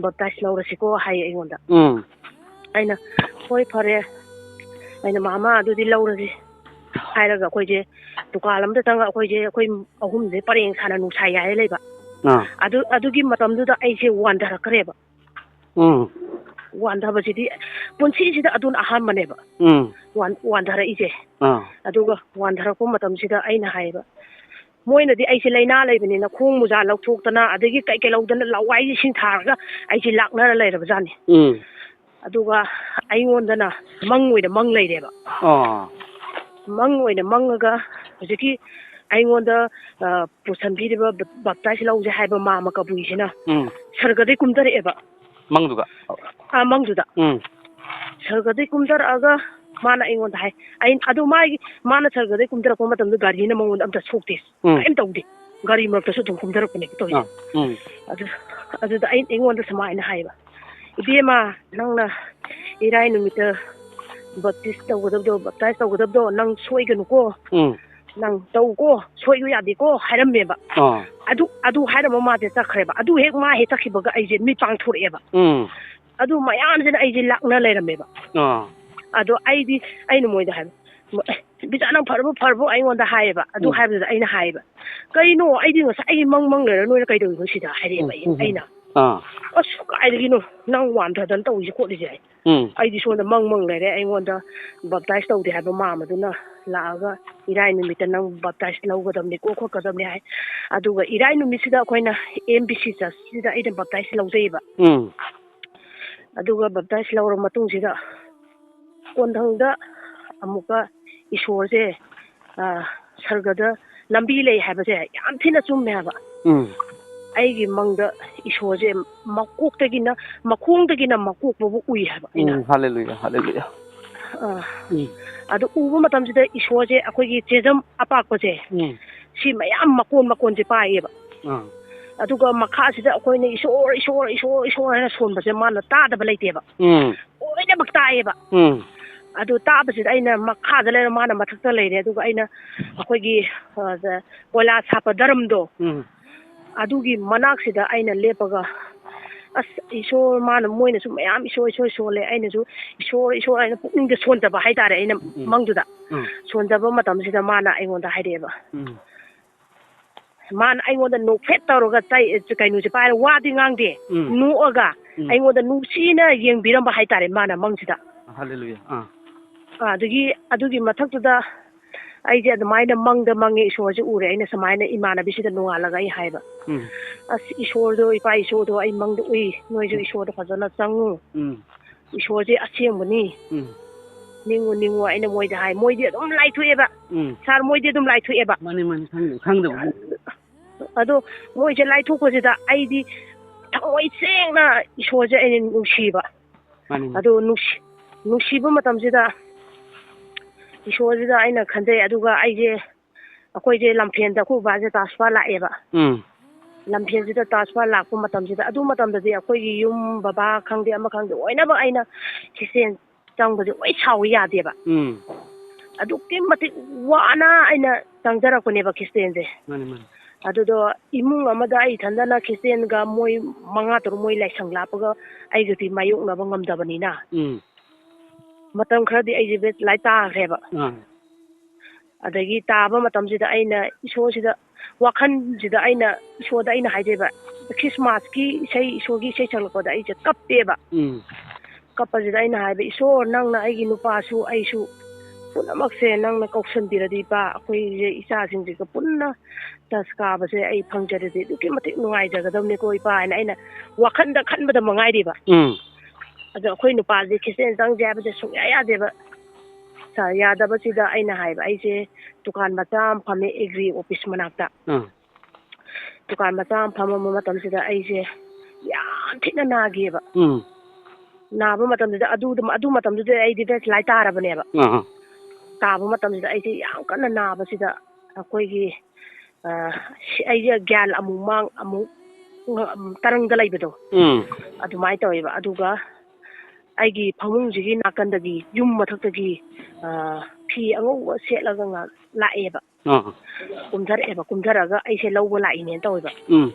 baptize ꯂꯧꯔꯁꯤꯀꯣ" ꯍꯥꯏꯌꯦ ꯑꯩꯉꯣꯟꯗ꯫ ꯎꯝ꯫ ꯑꯩꯅ "ꯍꯣꯏ, ꯐꯔꯦ"꯫ ꯑꯩꯅ "ꯃꯥꯃ, ꯑꯗꯨꯗꯤ ꯂꯧꯔꯁꯤ" ꯍꯥꯏꯔꯒ ꯑꯩꯈꯣꯏꯁꯦ ꯗꯨꯀꯥꯟ ꯑꯃꯗ ꯆꯪꯉꯒ ꯑꯩꯈꯣꯏꯁꯦ, ꯑꯩꯈꯣꯏ ꯑꯍꯨꯝꯁꯦ ꯄꯔꯦꯡ ꯁꯥꯅ ꯅꯨꯡꯁꯥ ꯌꯥꯏꯔ ꯂꯩꯕ꯫ ꯑꯥ꯫ ꯑꯗꯨ, ꯑꯗꯨꯒꯤ ꯃꯇꯝꯗꯨꯗ ꯑꯩꯁꯦ ꯋꯥꯟꯊꯔꯛꯈ꯭ꯔꯦꯕ꯫ ꯎꯝ꯫ ꯋꯥꯟꯊꯕꯁꯤꯗꯤ ꯄꯨꯟꯁꯤꯁꯤꯗ ꯑꯗꯨꯅ ꯑꯍꯥꯟꯕꯅꯦꯕ꯫ ꯎꯝ꯫ ꯋꯥꯟ-, ꯋꯥꯟꯊꯔꯛꯏꯁꯦ꯫ ꯑꯥ꯫ ꯑꯗꯨꯒ ꯋꯥꯟꯊꯔꯛꯄ ꯃꯇꯝꯁꯤꯗ ꯑꯩꯅ ꯍꯥꯏꯌꯦꯕ, ꯃꯣꯏꯅꯗꯤ ꯑꯩꯁꯦ ꯂꯥꯏꯅꯥ ꯂꯩꯕꯅꯤꯅ ꯈꯣꯡ ꯃꯣꯖꯥ ꯂꯧꯊꯣꯛꯇꯅ, ꯑꯗꯒꯤ ꯀꯩ ꯀꯩ ꯂꯧꯗꯅ, ꯂꯋꯥꯏ ꯏꯁꯤꯡ ꯊꯥꯔꯒ ꯑꯩꯁꯦ ꯂꯥꯛꯅꯔ ꯂꯩꯔꯕꯖꯥꯠꯅꯤ꯫ ꯎꯝ꯫ ꯑꯗꯨꯒ ꯑꯩꯉꯣꯟꯗꯅ ꯃꯪ ꯑꯣꯏꯅ ꯃꯪ ꯂꯩꯔꯦꯕ꯫ ꯑꯥ꯫ ꯃꯪ ꯑꯣꯏꯅ ꯃꯪꯉꯒ ꯍꯧꯖꯤꯛꯀꯤ ꯑꯩꯉꯣꯟꯗ, ꯑ, ꯄꯨꯁꯟꯕꯤꯔꯤꯕ ꯕ-, baptize ꯂꯧꯁꯦ ꯍꯥꯏꯕ ꯃꯥꯃ ꯀꯕꯨꯏꯁꯤꯅ ꯎꯝ꯫ ꯁꯔꯒꯗꯩ ꯀꯨꯝꯊꯔꯛꯑꯦꯕ꯫ ꯃꯪꯗꯨꯗ? ꯑꯥ, ꯃꯪꯗꯨꯗ꯫ ꯎꯝ꯫ ꯁꯔꯒꯗꯩ ꯀꯨꯝꯊꯔꯛꯑꯒ ꯃꯥꯅ ꯑꯩꯉꯣꯟꯗ ꯍꯥꯏ, ꯑꯩ, ꯑꯗꯨ ꯃꯥꯒꯤ, ꯃꯥꯅ ꯁꯔꯒꯗꯩ ꯀꯨꯝꯊꯔꯛꯄ ꯃꯇꯝꯗ ꯒꯥꯔꯤꯅ ꯃꯉꯣꯟꯗ ꯑꯝꯇ ꯁꯣꯛꯇꯦ, ꯎꯝ꯫ ꯀꯔꯤꯝ ꯇꯧꯗꯦ, ꯒꯥꯔꯤ ꯃꯔꯛꯇꯁꯨ ꯑꯗꯨꯝ ꯀꯨꯝꯊꯔꯛꯄꯅꯦ ꯇꯧꯔꯤꯁꯦ꯫ ꯑꯥ, ꯎꯝ꯫ ꯑꯗꯨ, ꯑꯗꯨꯗ ꯑꯩ, ꯑꯩꯉꯣꯟꯗ ꯁꯨꯃꯥꯏꯅ ꯍꯥꯏꯕ, "ꯏꯕꯦꯝꯃ, ꯅꯪꯅ ꯏꯔꯥꯏ ꯅꯨꯃꯤꯠꯇ ꯕꯞꯇꯤꯁ ꯇꯧꯒꯗꯕꯗꯣ, ꯕꯞꯇꯥꯏꯁ ꯇꯧꯒꯗꯕꯗꯣ ꯅꯪ ꯁꯣꯏꯒꯅꯨꯀꯣ, ꯎꯝ꯫ ꯅꯪ ꯇꯧꯀꯣ, ꯁꯣꯏꯕ ꯌꯥꯗꯦꯀꯣ" ꯍꯥꯏꯔꯝꯃꯦꯕ꯫ ꯑꯥ꯫ ꯑꯗꯨ, ꯑꯗꯨ ꯍꯥꯏꯔꯝꯃ ꯃꯥꯁꯦ ꯆꯠꯈ꯭ꯔꯦꯕ꯫ ꯑꯗꯨ ꯍꯦꯛ, ꯃꯥ ꯍꯦꯛ ꯆꯠꯈꯤꯕꯒ ꯑꯩꯁꯦ ꯃꯤꯠ ꯄꯥꯡꯊꯣꯔꯛꯑꯦꯕ꯫ ꯎꯝ꯫ ꯑꯗꯨ ꯃꯌꯥꯝꯁꯤꯅ ꯑꯩꯁꯦ ꯂꯥꯛꯅ ꯂꯩꯔꯝꯃꯦꯕ꯫ ꯑꯥ꯫ ꯑꯗꯣ ꯑꯩꯗꯤ, ꯑꯩꯅ ꯃꯣꯏꯗ ꯍꯥꯏꯕ, "ꯕꯤꯖꯥ, ꯅꯪ ꯐꯔꯕꯣ, ꯐꯔꯕꯣ?" ꯑꯩꯉꯣꯟꯗ ꯍꯥꯏꯌꯦꯕ꯫ ꯑꯗꯨ ꯎꯝ꯫ ꯍꯥꯏꯕꯗꯨꯗ ꯑꯩꯅ ꯍꯥꯏꯌꯦꯕ, "ꯀꯩꯅꯣ, ꯑꯩꯗꯤ ꯉꯁꯥꯏꯒꯤ ꯃꯪ ꯃꯪ ꯂꯩꯔ ꯅꯣꯏꯅ ꯀꯩꯗꯧꯔꯤꯅꯣ ꯁꯤꯗ?" ꯍꯥꯏꯔꯛꯑꯦꯕ ꯎꯝ, ꯑꯩ-, ꯎꯝ, ꯎꯝ꯫ ꯑꯩꯅ꯫ ꯑꯥ꯫ "ꯑꯁ, ꯀꯥꯏꯗꯒꯤꯅꯣ ꯅꯪ ꯋꯥꯟꯊꯗꯅ ꯇꯧꯔꯤꯁꯦ ꯈꯣꯠꯂꯤꯁꯦ?" ꯍꯥꯏ꯫ ꯎꯝ꯫ ꯑꯩꯗꯤ ꯁꯣꯝꯗ ꯃꯪ ꯃꯪ ꯂꯩꯔꯦ, ꯑꯩꯉꯣꯟꯗ ꯕꯞꯇꯥꯏꯁ ꯇꯧꯗꯦ ꯍꯥꯏꯕ ꯃꯥꯝꯃꯗꯨꯅ ꯂꯥꯛꯑꯒ, "ꯏꯔꯥꯏ ꯅꯨꯃꯤꯠꯇ ꯅꯪ ꯕꯞꯇꯥꯏꯁ ꯂꯧꯒꯗꯕꯅꯤꯀꯣ, ꯈꯣꯠꯀꯗꯕꯅꯤ" ꯍꯥꯏ꯫ ꯑꯗꯨꯒ ꯏꯔꯥꯏ ꯅꯨꯃꯤꯠꯁꯤꯗ ꯑꯩꯈꯣꯏꯅ M B C churchꯁꯤꯗ ꯑꯩꯅ ꯕꯞꯇꯥꯏꯁ ꯂꯧꯖꯩꯌꯦꯕ꯫ ꯎꯝ꯫ ꯑꯗꯨꯒ ꯕꯞꯇꯥꯏꯁ ꯂꯧꯔ ꯃꯇꯨꯡꯁꯤꯗ ꯀꯣꯟꯊꯪꯗ ꯑꯃꯨꯛꯀ ꯏꯁꯣꯔꯁꯦ, ꯑ, ꯁꯔꯒꯗ ꯂꯝꯕꯤ ꯂꯩ ꯍꯥꯏꯕꯁꯦ ꯌꯥꯝ ꯊꯤꯅ ꯆꯨꯝꯃꯦ ꯍꯥꯏꯕ꯫ ꯎꯝ꯫ ꯑꯩꯒꯤ ꯃꯪꯗ ꯏꯁꯣꯔꯁꯦ ꯃꯀꯣꯛꯇꯒꯤꯅ, ꯃꯈꯣꯡꯗꯒꯤꯅ ꯃꯀꯣꯛ ꯐꯥꯎꯕ ꯎꯏ ꯍꯥꯏꯕ ꯑꯩꯅ꯫ ꯎꯝ, ꯍꯜꯂꯦꯂꯨꯌꯥ, ꯍꯜꯂꯦꯂꯨꯌꯥ꯫ ꯑ, ꯎꯝ꯫ ꯑꯗꯨ ꯎꯕ ꯃꯇꯝꯁꯤꯗ ꯏꯁꯣꯔꯁꯦ ꯑꯩꯈꯣꯏꯒꯤ ꯆꯦꯖꯝ ꯑꯄꯥꯛꯄꯁꯦ, ꯎꯝ꯫ ꯁꯤ ꯃꯌꯥꯝ ꯃꯀꯣꯟ ꯃꯀꯣꯟꯁꯦ ꯄꯥꯏꯌꯦꯕ꯫ ꯑꯥ꯫ ꯑꯗꯨꯒ ꯃꯈꯥꯁꯤꯗ ꯑꯩꯈꯣꯏꯅ "ꯏꯁꯣꯔ, ꯏꯁꯣꯔ, ꯏꯁꯣꯔ, ꯏꯁꯣꯔ" ꯍꯥꯏꯅ ꯁꯣꯟꯕꯁꯦ ꯃꯥꯅ ꯇꯥꯗꯕ ꯂꯩꯇꯦꯕ꯫ ꯎꯝ꯫ ꯂꯣꯏꯅꯃꯛ ꯇꯥꯏꯌꯦꯕ꯫ ꯎꯝ꯫ ꯑꯗꯨ ꯇꯥꯕꯁꯤꯗ ꯑꯩꯅ ꯃꯈꯥꯗ ꯂꯩꯔ, ꯃꯥꯅ ꯃꯊꯛꯇ ꯂꯩꯔꯦ꯫ ꯑꯗꯨꯒ ꯑꯩꯅ ꯑꯩꯈꯣꯏꯒꯤ, ꯑ, ꯀꯣꯏꯂꯥꯁ ꯍꯥꯞꯄ ꯗꯔꯝꯗꯣ, ꯎꯝ꯫ ꯑꯗꯨꯒꯤ ꯃꯅꯥꯛꯁꯤꯗ ꯑꯩꯅ ꯂꯦꯞꯄꯒ, ꯑꯁ, ꯏꯁꯣꯔ, ꯃꯥꯅ, ꯃꯣꯏꯅꯁꯨ ꯃꯌꯥꯝ "ꯏꯁꯣꯔ, ꯏꯁꯣꯔ" ꯁꯣꯜꯂꯦ, ꯑꯩꯅꯁꯨ "ꯏꯁꯣꯔ, ꯏꯁꯣꯔ" ꯍꯥꯏꯅ ꯄꯨꯛꯅꯤꯡꯗ ꯁꯣꯟꯖꯕ ꯍꯥꯏꯇꯥꯔꯦ ꯑꯩꯅ ꯎꯝ꯫ ꯃꯪꯗꯨꯗ꯫ ꯎꯝ꯫ ꯁꯣꯟꯖꯕ ꯃꯇꯝꯁꯤꯗ ꯃꯥꯅ ꯑꯩꯉꯣꯟꯗ ꯍꯥꯏꯔꯛꯑꯦꯕ꯫ ꯎꯝ꯫ ꯃꯥꯅ ꯑꯩꯉꯣꯟꯗ ꯅꯣꯛꯐꯦꯠ ꯇꯧꯔꯒ ꯆꯩ-, ꯀꯩꯅꯣꯁꯦ ꯄꯥꯏꯔ ꯋꯥꯗꯤ ꯉꯥꯡꯗꯦ꯫ ꯎꯝ꯫ ꯅꯣꯛꯑꯒ ꯎꯝ꯫ ꯑꯩꯉꯣꯟꯗ ꯅꯨꯡꯁꯤꯅ ꯌꯦꯡꯕꯤꯔꯝꯕ ꯍꯥꯏꯇꯥꯔꯦ ꯃꯥꯅ ꯃꯪꯁꯤꯗ꯫ ꯍꯜꯂꯦꯂꯨꯌꯥ꯫ ꯑꯥ꯫ ꯑꯥ, ꯑꯗꯨꯒꯤ, ꯑꯗꯨꯒꯤ ꯃꯊꯛꯇꯨꯗ ꯑꯩꯁꯦ ꯑꯗꯨꯃꯥꯏꯅ ꯃꯪꯗ ꯃꯪꯉꯦ, ꯏꯁꯣꯔꯁꯦ ꯎꯔꯦ꯫ ꯑꯩꯅ ꯁꯨꯃꯥꯏꯅ ꯏꯃꯥꯟꯅꯕꯤꯁꯤꯗ ꯅꯣꯡꯉꯥꯜꯂꯒ ꯑꯩ ꯍꯥꯏꯕ, ꯎꯝ꯫ "ꯑꯁ, ꯏꯁꯣꯔꯗꯣ, ꯏꯄꯥ ꯏꯁꯣꯔꯗꯣ ꯑꯩ ꯃꯪꯗ ꯎꯏ, ꯅꯣꯏꯁꯨ ꯎꯝ꯫ ꯏꯁꯣꯔꯗ ꯐꯖꯅ ꯆꯪꯉꯨ꯫ ꯎꯝ꯫ ꯏꯁꯣꯔꯁꯦ ꯑꯁꯦꯡꯕꯅꯤ꯫ ꯎꯝ꯫ ꯅꯤꯡꯉꯨ, ꯅꯤꯡꯉꯨ", ꯑꯩꯅ ꯃꯣꯏꯗ ꯍꯥꯏ꯫ ꯃꯣꯏꯗꯤ ꯑꯗꯨꯝ ꯂꯥꯏꯊꯣꯛꯑꯦꯕ꯫ ꯎꯝ꯫ ꯁꯥꯔ, ꯃꯣꯏꯗꯤ ꯑꯗꯨꯝ ꯂꯥꯏꯊꯣꯛꯑꯦꯕ꯫ ꯃꯥꯅꯤ, ꯃꯥꯅꯤ, ꯈꯪꯗꯕ, ꯈꯪꯗꯕ꯫ ꯑꯗꯣ ꯃꯣꯏꯁꯦ ꯂꯥꯏꯊꯣꯛꯄꯁꯤꯗ ꯑꯩꯗꯤ ꯊꯃꯣꯏ ꯁꯦꯡꯅ ꯏꯁꯣꯔꯁꯦ ꯑꯩꯅ ꯅꯨꯡꯁꯤꯕ꯫ ꯃꯥꯅꯤ, ꯃꯥꯅꯤ꯫ ꯑꯗꯣ ꯅꯨꯡꯁꯤ-, ꯅꯨꯡꯁꯤꯕ ꯃꯇꯝꯁꯤꯗ ꯏꯁꯣꯔꯁꯤꯗ ꯑꯩꯅ ꯈꯟꯖꯩ꯫ ꯑꯗꯨꯒ ꯑꯩꯁꯦ, ꯑꯩꯈꯣꯏꯁꯦ ꯂꯝꯐꯦꯟꯗ ꯑꯩꯈꯣꯏ ꯕꯕꯥꯁꯦ transfer ꯂꯥꯛꯑꯦꯕ꯫ ꯎꯝ꯫ ꯂꯝꯐꯦꯟꯁꯤꯗ transfer ꯂꯥꯛꯄ ꯃꯇꯝꯁꯤꯗ, ꯑꯗꯨ ꯃꯇꯝꯗꯗꯤ ꯑꯩꯈꯣꯏꯒꯤ ꯌꯨꯝ, ꯕꯕꯥ ꯈꯪꯗꯦ, ꯑꯃ ꯈꯪꯗꯦ, ꯂꯣꯏꯅꯃꯛ ꯑꯩꯅ ꯈ꯭ꯔꯤꯁꯇꯦꯟ ꯆꯪꯕꯁꯦ ꯂꯣꯏ ꯁꯥꯎꯕ ꯌꯥꯗꯦꯕ꯫ ꯎꯝ꯫ ꯑꯗꯨꯛꯀꯤ ꯃꯇꯤꯛ ꯋꯥꯅ ꯑꯩꯅ ꯆꯪꯖꯔꯛꯄꯅꯦꯕ ꯈ꯭ꯔꯤꯁꯇꯦꯟꯁꯦ꯫ ꯃꯥꯅꯤ, ꯃꯥꯅꯤ꯫ ꯑꯗꯨꯗꯣ ꯏꯃꯨꯡ ꯑꯃꯗ ꯑꯩ ꯏꯊꯟꯗꯅ ꯈ꯭ꯔꯤꯁꯇꯦꯟꯒ ꯃꯣꯏ ꯃꯉꯥ ꯇꯔꯨꯛ ꯃꯣꯏ ꯂꯥꯏꯁꯪ ꯂꯥꯞꯄꯒ ꯑꯩꯒꯗꯤ ꯃꯥꯌꯣꯛꯅꯕ ꯉꯝꯗꯕꯅꯤꯅ, ꯎꯝ꯫ ꯃꯇꯝ ꯈꯔꯗꯤ ꯑꯩꯁꯦ ꯕꯦꯠ ꯂꯥꯏ ꯇꯥꯈ꯭ꯔꯦꯕ꯫ ꯑꯥ꯫ ꯑꯗꯒꯤ ꯇꯥꯕ ꯃꯇꯝꯁꯤꯗ ꯑꯩꯅ ꯏꯁꯣꯔꯁꯤꯗ, ꯋꯥꯈꯜꯁꯤꯗ ꯑꯩꯅ ꯏꯁꯣꯔꯗ ꯑꯩꯅ ꯍꯥꯏꯖꯩꯕ, ꯈ꯭ꯔꯤꯁꯃꯥꯁꯀꯤ ꯏꯁꯩ, ꯏꯁꯣꯔꯒꯤ ꯏꯁꯩ ꯁꯛꯂꯛꯄꯗ ꯑꯩꯁꯦ ꯀꯞꯄꯦꯕ꯫ ꯎꯝ꯫ ꯀꯞꯄꯁꯤꯗ ꯑꯩꯅ ꯍꯥꯏꯕ, "ꯏꯁꯣꯔ, ꯅꯪꯅ ꯑꯩꯒꯤ ꯅꯨꯄꯥꯁꯨ ꯑꯩꯁꯨ ꯄꯨꯝꯅꯃꯛꯁꯦ ꯅꯪꯅ ꯀꯧꯁꯟꯕꯤꯔꯗꯤ ꯏꯄꯥ, ꯑꯩꯈꯣꯏꯁꯦ ꯏꯆꯥꯁꯤꯡꯁꯤꯒ ꯄꯨꯟꯅ ꯆꯔꯆ ꯀꯥꯕꯁꯦ ꯑꯩ ꯐꯪꯖꯔꯗꯤ ꯑꯗꯨꯛꯀꯤ ꯃꯇꯤꯛ ꯅꯨꯡꯉꯥꯏꯖꯒꯗꯕꯅꯤꯀꯣ ꯏꯄꯥ" ꯍꯥꯏꯅ ꯑꯩꯅ ꯋꯥꯈꯜꯗ ꯈꯟꯕꯗ ꯃꯉꯥꯏꯔꯤꯕ꯫ ꯎꯝ꯫ ꯑꯗꯣ ꯑꯩꯈꯣꯏ ꯅꯨꯄꯥꯁꯦ ꯈ꯭ꯔꯤꯁꯇꯦꯟ ꯆꯪꯁꯦ ꯍꯥꯏꯕꯁꯦ ꯁꯨꯡꯌꯥ ꯌꯥꯗꯦꯕ꯫ ꯁꯥꯔ, ꯌꯥꯗꯕꯁꯤꯗ ꯑꯩꯅ ꯍꯥꯏꯕ, ꯑꯩꯁꯦ ꯗꯨꯀꯥꯟ ꯃꯆꯥ ꯑꯃ ꯐꯝꯃꯦ ꯑꯦꯒ꯭ꯔꯤ ꯑꯣꯐꯤꯁ ꯃꯅꯥꯛꯇ꯫ ꯑꯥ꯫ ꯗꯨꯀꯥꯟ ꯃꯆꯥ ꯑꯃ ꯐꯝꯃꯝꯕ ꯃꯇꯝꯁꯤꯗ ꯑꯩꯁꯦ ꯌꯥꯝ ꯊꯤꯅ ꯅꯥꯈꯤꯑꯕ꯫ ꯎꯝ꯫ ꯅꯥꯕ ꯃꯇꯝꯁꯤꯗ ꯑꯗꯨ, ꯑꯗꯨ ꯃꯇꯝꯗꯨꯗ ꯑꯩꯗꯤ ꯕꯦꯠ ꯂꯥꯏ ꯇꯥꯔꯕꯅꯦꯕ꯫ ꯑꯥ꯫ ꯇꯥꯕ ꯃꯇꯝꯁꯤꯗ ꯑꯩꯁꯦ ꯌꯥꯝ ꯀꯟꯅ ꯅꯥꯕꯁꯤꯗ ꯑꯩꯈꯣꯏꯒꯤ, ꯑ, ꯁꯤ-, ꯑꯩꯁꯦ ꯒ꯭ꯌꯥꯟ ꯑꯃꯨꯛ ꯃꯥꯡ ꯑꯃꯨꯛ ꯉ-, ꯇꯔꯪꯗ ꯂꯩꯕꯗꯣ꯫ ꯎꯝ꯫ ꯑꯗꯨꯃꯥꯏꯅ ꯇꯧꯋꯦꯕ꯫ ꯑꯗꯨꯒ ꯑꯩꯒꯤ ꯐꯃꯨꯡꯁꯤꯒꯤ ꯅꯥꯀꯟꯗꯒꯤ ꯌꯨꯝ ꯃꯊꯛꯇꯒꯤ, ꯑ, ꯐꯤ ꯑꯉꯧꯕ ꯁꯦꯠꯂꯒ ꯉꯥꯛ ꯂꯥꯛꯑꯦꯕ꯫ ꯑꯥ꯫ ꯀꯨꯝꯊꯔꯛꯑꯦꯕ꯫ ꯀꯨꯝꯊꯔꯛꯑꯒ ꯑꯩꯁꯦ ꯂꯧꯕ ꯂꯥꯛꯏꯅꯦꯅ ꯇꯧꯋꯦꯕ꯫ ꯎꯝ꯫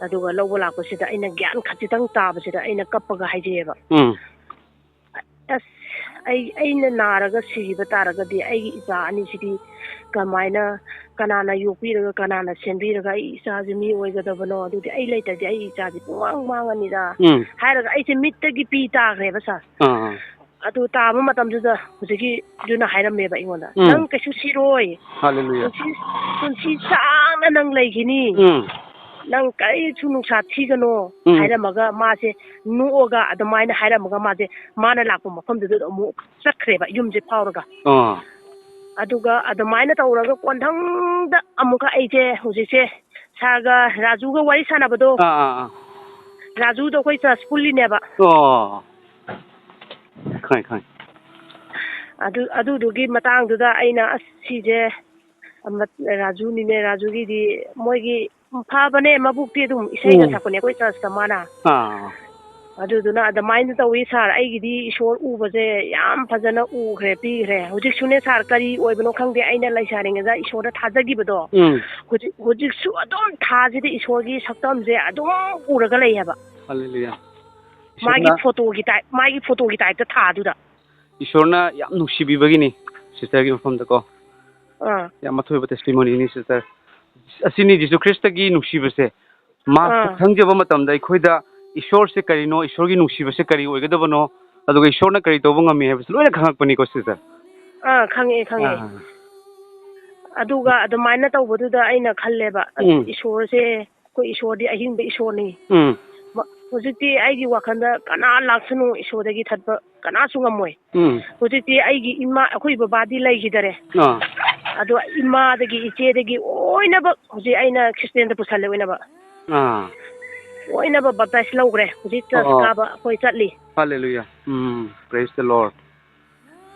ꯑꯗꯨꯒ ꯂꯧꯕ ꯂꯥꯛꯄꯁꯤꯗ ꯑꯩꯅ ꯒ꯭ꯌꯥꯟ ꯈꯖꯤꯛꯇꯪ ꯇꯥꯕꯁꯤꯗ ꯑꯩꯅ ꯀꯞꯄꯒ ꯍꯥꯏꯖꯩꯑꯕ꯫ ꯎꯝ꯫ "ꯑꯁ, ꯑꯩ, ꯑꯩꯅ ꯅꯥꯔꯒ ꯁꯤꯈꯤꯕ ꯇꯥꯔꯒꯗꯤ ꯑꯩꯒꯤ ꯏꯆꯥ ꯑꯅꯤꯁꯤꯗꯤ ꯀꯃꯥꯏꯅ, ꯀꯅꯥꯅ ꯌꯣꯛꯄꯤꯔꯒ, ꯀꯅꯥꯅ ꯁꯦꯝꯕꯤꯔꯒ ꯑꯩ ꯏꯆꯥꯁꯦ ꯃꯤ ꯑꯣꯏꯒꯗꯕꯅꯣ? ꯑꯗꯨꯗꯤ ꯑꯩ ꯂꯩꯇ꯭ꯔꯗꯤ ꯑꯩ ꯏꯆꯥꯁꯦ ꯄꯨꯡꯃꯥꯡ ꯃꯥꯡꯉꯅꯤꯗ" ꯎꯝ꯫ ꯍꯥꯏꯔꯒ ꯑꯩꯁꯦ ꯃꯤꯠꯇꯒꯤ ꯄꯤ ꯇꯥꯈ꯭ꯔꯦꯕ, ꯁꯥꯔ꯫ ꯑꯥ, ꯑꯥ꯫ ꯑꯗꯨ ꯇꯥꯕ ꯃꯇꯝꯗꯨꯗ ꯍꯧꯖꯤꯛꯀꯤꯗꯨꯅ ꯍꯥꯏꯔꯝꯃꯦꯕ ꯑꯩꯉꯣꯟꯗ, ꯎꯝ꯫ "ꯅꯪ ꯀꯩꯁꯨ ꯁꯤꯔꯣꯏ꯫ ꯍꯜꯂꯦꯂꯨꯌꯥ꯫ ꯄꯨꯟꯁꯤ, ꯄꯨꯟꯁꯤ ꯁꯥꯡꯅ ꯅꯪ ꯂꯩꯈꯤꯅꯤ꯫ ꯎꯝ꯫ ꯅꯪ ꯀꯔꯤꯁꯨ ꯅꯨꯡꯁꯥ ꯊꯤꯒꯅꯣ", ꯎꯝ꯫ ꯍꯥꯏꯔꯝꯃꯒ ꯃꯥꯁꯦ ꯅꯣꯛꯑꯒ ꯑꯗꯨꯃꯥꯏꯅ ꯍꯥꯏꯔꯝꯃꯒ ꯃꯥꯁꯦ, ꯃꯥꯅ ꯂꯥꯛꯄ ꯃꯐꯝꯗꯨꯗ ꯑꯃꯨꯛ ꯆꯠꯈ꯭ꯔꯦꯕ, ꯌꯨꯝꯁꯦ ꯐꯥꯎꯔꯒ꯫ ꯑꯥ꯫ ꯑꯗꯨꯒ ꯑꯗꯨꯃꯥꯏꯅ ꯇꯧꯔꯒ ꯀꯣꯟꯊꯪꯗ ꯑꯃꯨꯛꯀ ꯑꯩꯁꯦ ꯍꯧꯖꯤꯛꯁꯦ ꯁꯥꯔꯒ ꯔꯥꯖꯨꯒ ꯋꯥꯔꯤ ꯁꯥꯟꯅꯕꯗꯣ, ꯑꯥ, ꯑꯥ, ꯑꯥ꯫ ꯔꯥꯖꯨꯗꯣ ꯑꯩꯈꯣꯏ ꯆꯔꯆ ꯄꯨꯜꯂꯤꯅꯦꯕ꯫ ꯑꯣ꯫ ꯈꯪꯉꯦ, ꯈꯪꯉꯦ꯫ ꯑꯗꯨ, ꯑꯗꯨꯗꯨꯒꯤ ꯃꯇꯥꯡꯗꯨꯗ ꯑꯩꯅ, "ꯑꯁ, ꯁꯤꯁꯦ ꯑꯃ, ꯔꯥꯖꯨꯅꯤꯅꯦ, ꯔꯥꯖꯨꯒꯤꯗꯤ ꯃꯣꯏꯒꯤ ꯐꯕꯅꯦ, ꯃꯕꯨꯛꯇꯤ ꯑꯗꯨꯝ ꯏꯁꯩꯒ ꯎꯝ꯫ ꯁꯛꯄꯅꯦ ꯑꯩꯈꯣꯏ ꯆꯔꯆꯇ ꯃꯥꯅ꯫ ꯑꯥ꯫ ꯑꯗꯨꯗꯨꯅ ꯑꯗꯨꯃꯥꯏꯅ ꯇꯧꯋꯤ ꯁꯥꯔ, ꯑꯩꯒꯤꯗꯤ ꯏꯁꯣꯔ ꯎꯕꯁꯦ ꯌꯥꯝ ꯐꯖꯅ ꯎꯈ꯭ꯔꯦ, ꯄꯤꯈ꯭ꯔꯦ꯫ ꯍꯧꯖꯤꯛꯁꯨꯅꯦ ꯁꯥꯔ, ꯀꯔꯤ ꯑꯣꯏꯕꯅꯣ ꯈꯪꯗꯦ, ꯑꯩꯅ ꯂꯩꯁꯥꯔꯤꯉꯩꯗ ꯏꯁꯣꯔꯗ ꯊꯥꯖꯈꯤꯕꯗꯣ, ꯎꯝ꯫ ꯍꯧꯖꯤꯛ, ꯍꯧꯖꯤꯛꯁꯨ ꯑꯗꯨꯝ ꯊꯥꯁꯤꯗ ꯏꯁꯣꯔꯒꯤ ꯁꯛꯇꯝꯁꯦ ꯑꯗꯨꯝ ꯎꯔꯒ ꯂꯩ ꯍꯥꯏꯕ꯫ ꯍꯜꯂꯦꯂꯨꯌꯥ꯫ ꯃꯥꯒꯤ ꯏꯁꯣꯔꯅ ꯐꯣꯇꯣꯒꯤ ꯇꯥꯏꯞ, ꯃꯥꯒꯤ ꯐꯣꯇꯣꯒꯤ ꯇꯥꯏꯞꯇ ꯊꯥꯗꯨꯗ꯫ ꯏꯁꯣꯔꯅ ꯌꯥꯝ ꯅꯨꯡꯁꯤꯕꯤꯕꯒꯤꯅꯤ, ꯁꯤꯁꯇꯔꯒꯤ ꯃꯐꯝꯗꯀꯣ꯫ ꯑꯥ꯫ ꯌꯥꯝ ꯑꯊꯣꯏꯕ testimony ꯅꯤ, ꯁꯤꯁꯇꯔ꯫ ꯑꯁꯤꯅꯤ ꯖꯤꯁꯨ ꯈ꯭ꯔꯤꯁꯇꯒꯤ ꯅꯨꯡꯁꯤꯕꯁꯦ꯫ ꯃꯥ ꯑꯥ꯫ ꯈꯪꯖꯕ ꯃꯇꯝꯗ ꯑꯩꯈꯣꯏꯗ ꯏꯁꯣꯔꯁꯦ ꯀꯔꯤꯅꯣ, ꯏꯁꯣꯔꯒꯤ ꯅꯨꯡꯁꯤꯕꯁꯦ ꯀꯔꯤ ꯑꯣꯏꯒꯗꯕꯅꯣ, ꯑꯗꯨꯒ ꯏꯁꯣꯔꯅ ꯀꯔꯤ ꯇꯧꯕ ꯉꯝꯃꯤ ꯍꯥꯏꯕꯁꯦ ꯂꯣꯏꯅ ꯈꯪꯉꯛꯄꯅꯤꯀꯣ, ꯁꯤꯁꯇꯔ꯫ ꯑꯥ, ꯈꯪꯉꯛꯑꯦ, ꯈꯪꯉꯛꯑꯦ꯫ ꯑꯥ꯫ ꯑꯗꯨꯒ ꯑꯗꯨꯃꯥꯏꯅ ꯇꯧꯕꯗꯨꯗ ꯑꯩꯅ ꯈꯜꯂꯦꯕ, ꯑꯁ, ꯎꯝ꯫ ꯏꯁꯣꯔꯁꯦ, ꯑꯩꯈꯣꯏ ꯏꯁꯣꯔꯗꯤ ꯑꯍꯤꯡꯕ ꯏꯁꯣꯔꯅꯤ꯫ ꯎꯝ꯫ ꯃ-, ꯍꯧꯖꯤꯛꯇꯤ ꯑꯩꯒꯤ ꯋꯥꯈꯜꯗ ꯀꯅꯥ ꯂꯥꯛꯁꯅꯨ, ꯏꯁꯣꯔꯗꯒꯤ ꯊꯠꯄ ꯀꯅꯥꯁꯨ ꯉꯝꯃꯣꯏ꯫ ꯎꯝ꯫ ꯍꯧꯖꯤꯛꯇꯤ ꯑꯩꯒꯤ ꯏꯃꯥ, ꯑꯩꯈꯣꯏ ꯕꯕꯥꯗꯤ ꯂꯩꯈꯤꯗꯔꯦ꯫ ꯑꯥ꯫ ꯑꯗꯣ ꯏꯃꯥꯗꯒꯤ, ꯏꯆꯦꯗꯒꯤ ꯑꯣꯏꯅꯕ ꯍꯧꯖꯤꯛ ꯑꯩꯅ ꯈ꯭ꯔꯤꯁꯇꯦꯟꯗ ꯄꯨꯁꯜꯂꯦ ꯑꯣꯏꯅꯕ꯫ ꯑꯥ꯫ ꯑꯣꯏꯅꯕ ꯕꯞꯇꯥꯏꯁ ꯂꯧꯈ꯭ꯔꯦ꯫ ꯍꯧꯖꯤꯛ ꯆꯔꯆ ꯑꯣ꯫ ꯀꯥꯕ ꯑꯩꯈꯣꯏ ꯆꯠꯂꯤ꯫ Hallelujah. Um, praise the Lord.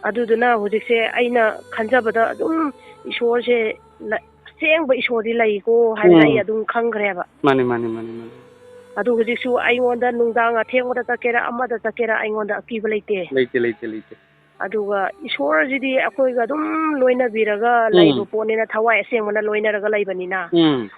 ꯑꯗꯨꯗꯨꯅ ꯍꯧꯖꯤꯛꯁꯦ ꯑꯩꯅ ꯈꯟꯖꯕꯗ ꯑꯗꯨꯝ ꯏꯁꯣꯔꯁꯦ ꯂ-, ꯑꯁꯦꯡꯕ ꯏꯁꯣꯔꯗꯤ ꯂꯩꯀꯣ ꯍꯥꯏꯕꯗ ꯎꯝ꯫ ꯑꯩ ꯑꯗꯨꯝ ꯈꯪꯈ꯭ꯔꯦꯕ꯫ ꯃꯥꯅꯤ, ꯃꯥꯅꯤ, ꯃꯥꯅꯤ, ꯃꯥꯅꯤ꯫ ꯑꯗꯨ ꯍꯧꯖꯤꯛꯁꯨ ꯑꯩꯉꯣꯟꯗ ꯅꯨꯡꯗꯥꯡ ꯑꯊꯦꯡꯕꯗ ꯆꯠꯀꯦꯔꯥ, ꯑꯃꯗ ꯆꯠꯀꯦꯔꯥ, ꯑꯩꯉꯣꯟꯗ ꯑꯀꯤꯕ ꯂꯩꯇꯦ꯫ ꯂꯩꯇꯦ, ꯂꯩꯇꯦ, ꯂꯩꯇꯦ꯫ ꯑꯗꯨꯒ ꯏꯁꯣꯔꯁꯤꯗꯤ ꯑꯩꯈꯣꯏꯒ ꯑꯗꯨꯝ ꯂꯣꯏꯅꯕꯤꯔꯒ ꯎꯝ꯫ ꯂꯩꯕ ꯄꯣꯠꯅꯤꯅ, ꯊꯋꯥꯏ ꯑꯁꯦꯡꯕꯅ ꯂꯣꯏꯅꯔꯒ ꯂꯩꯕꯅꯤꯅ꯫ ꯎꯝ꯫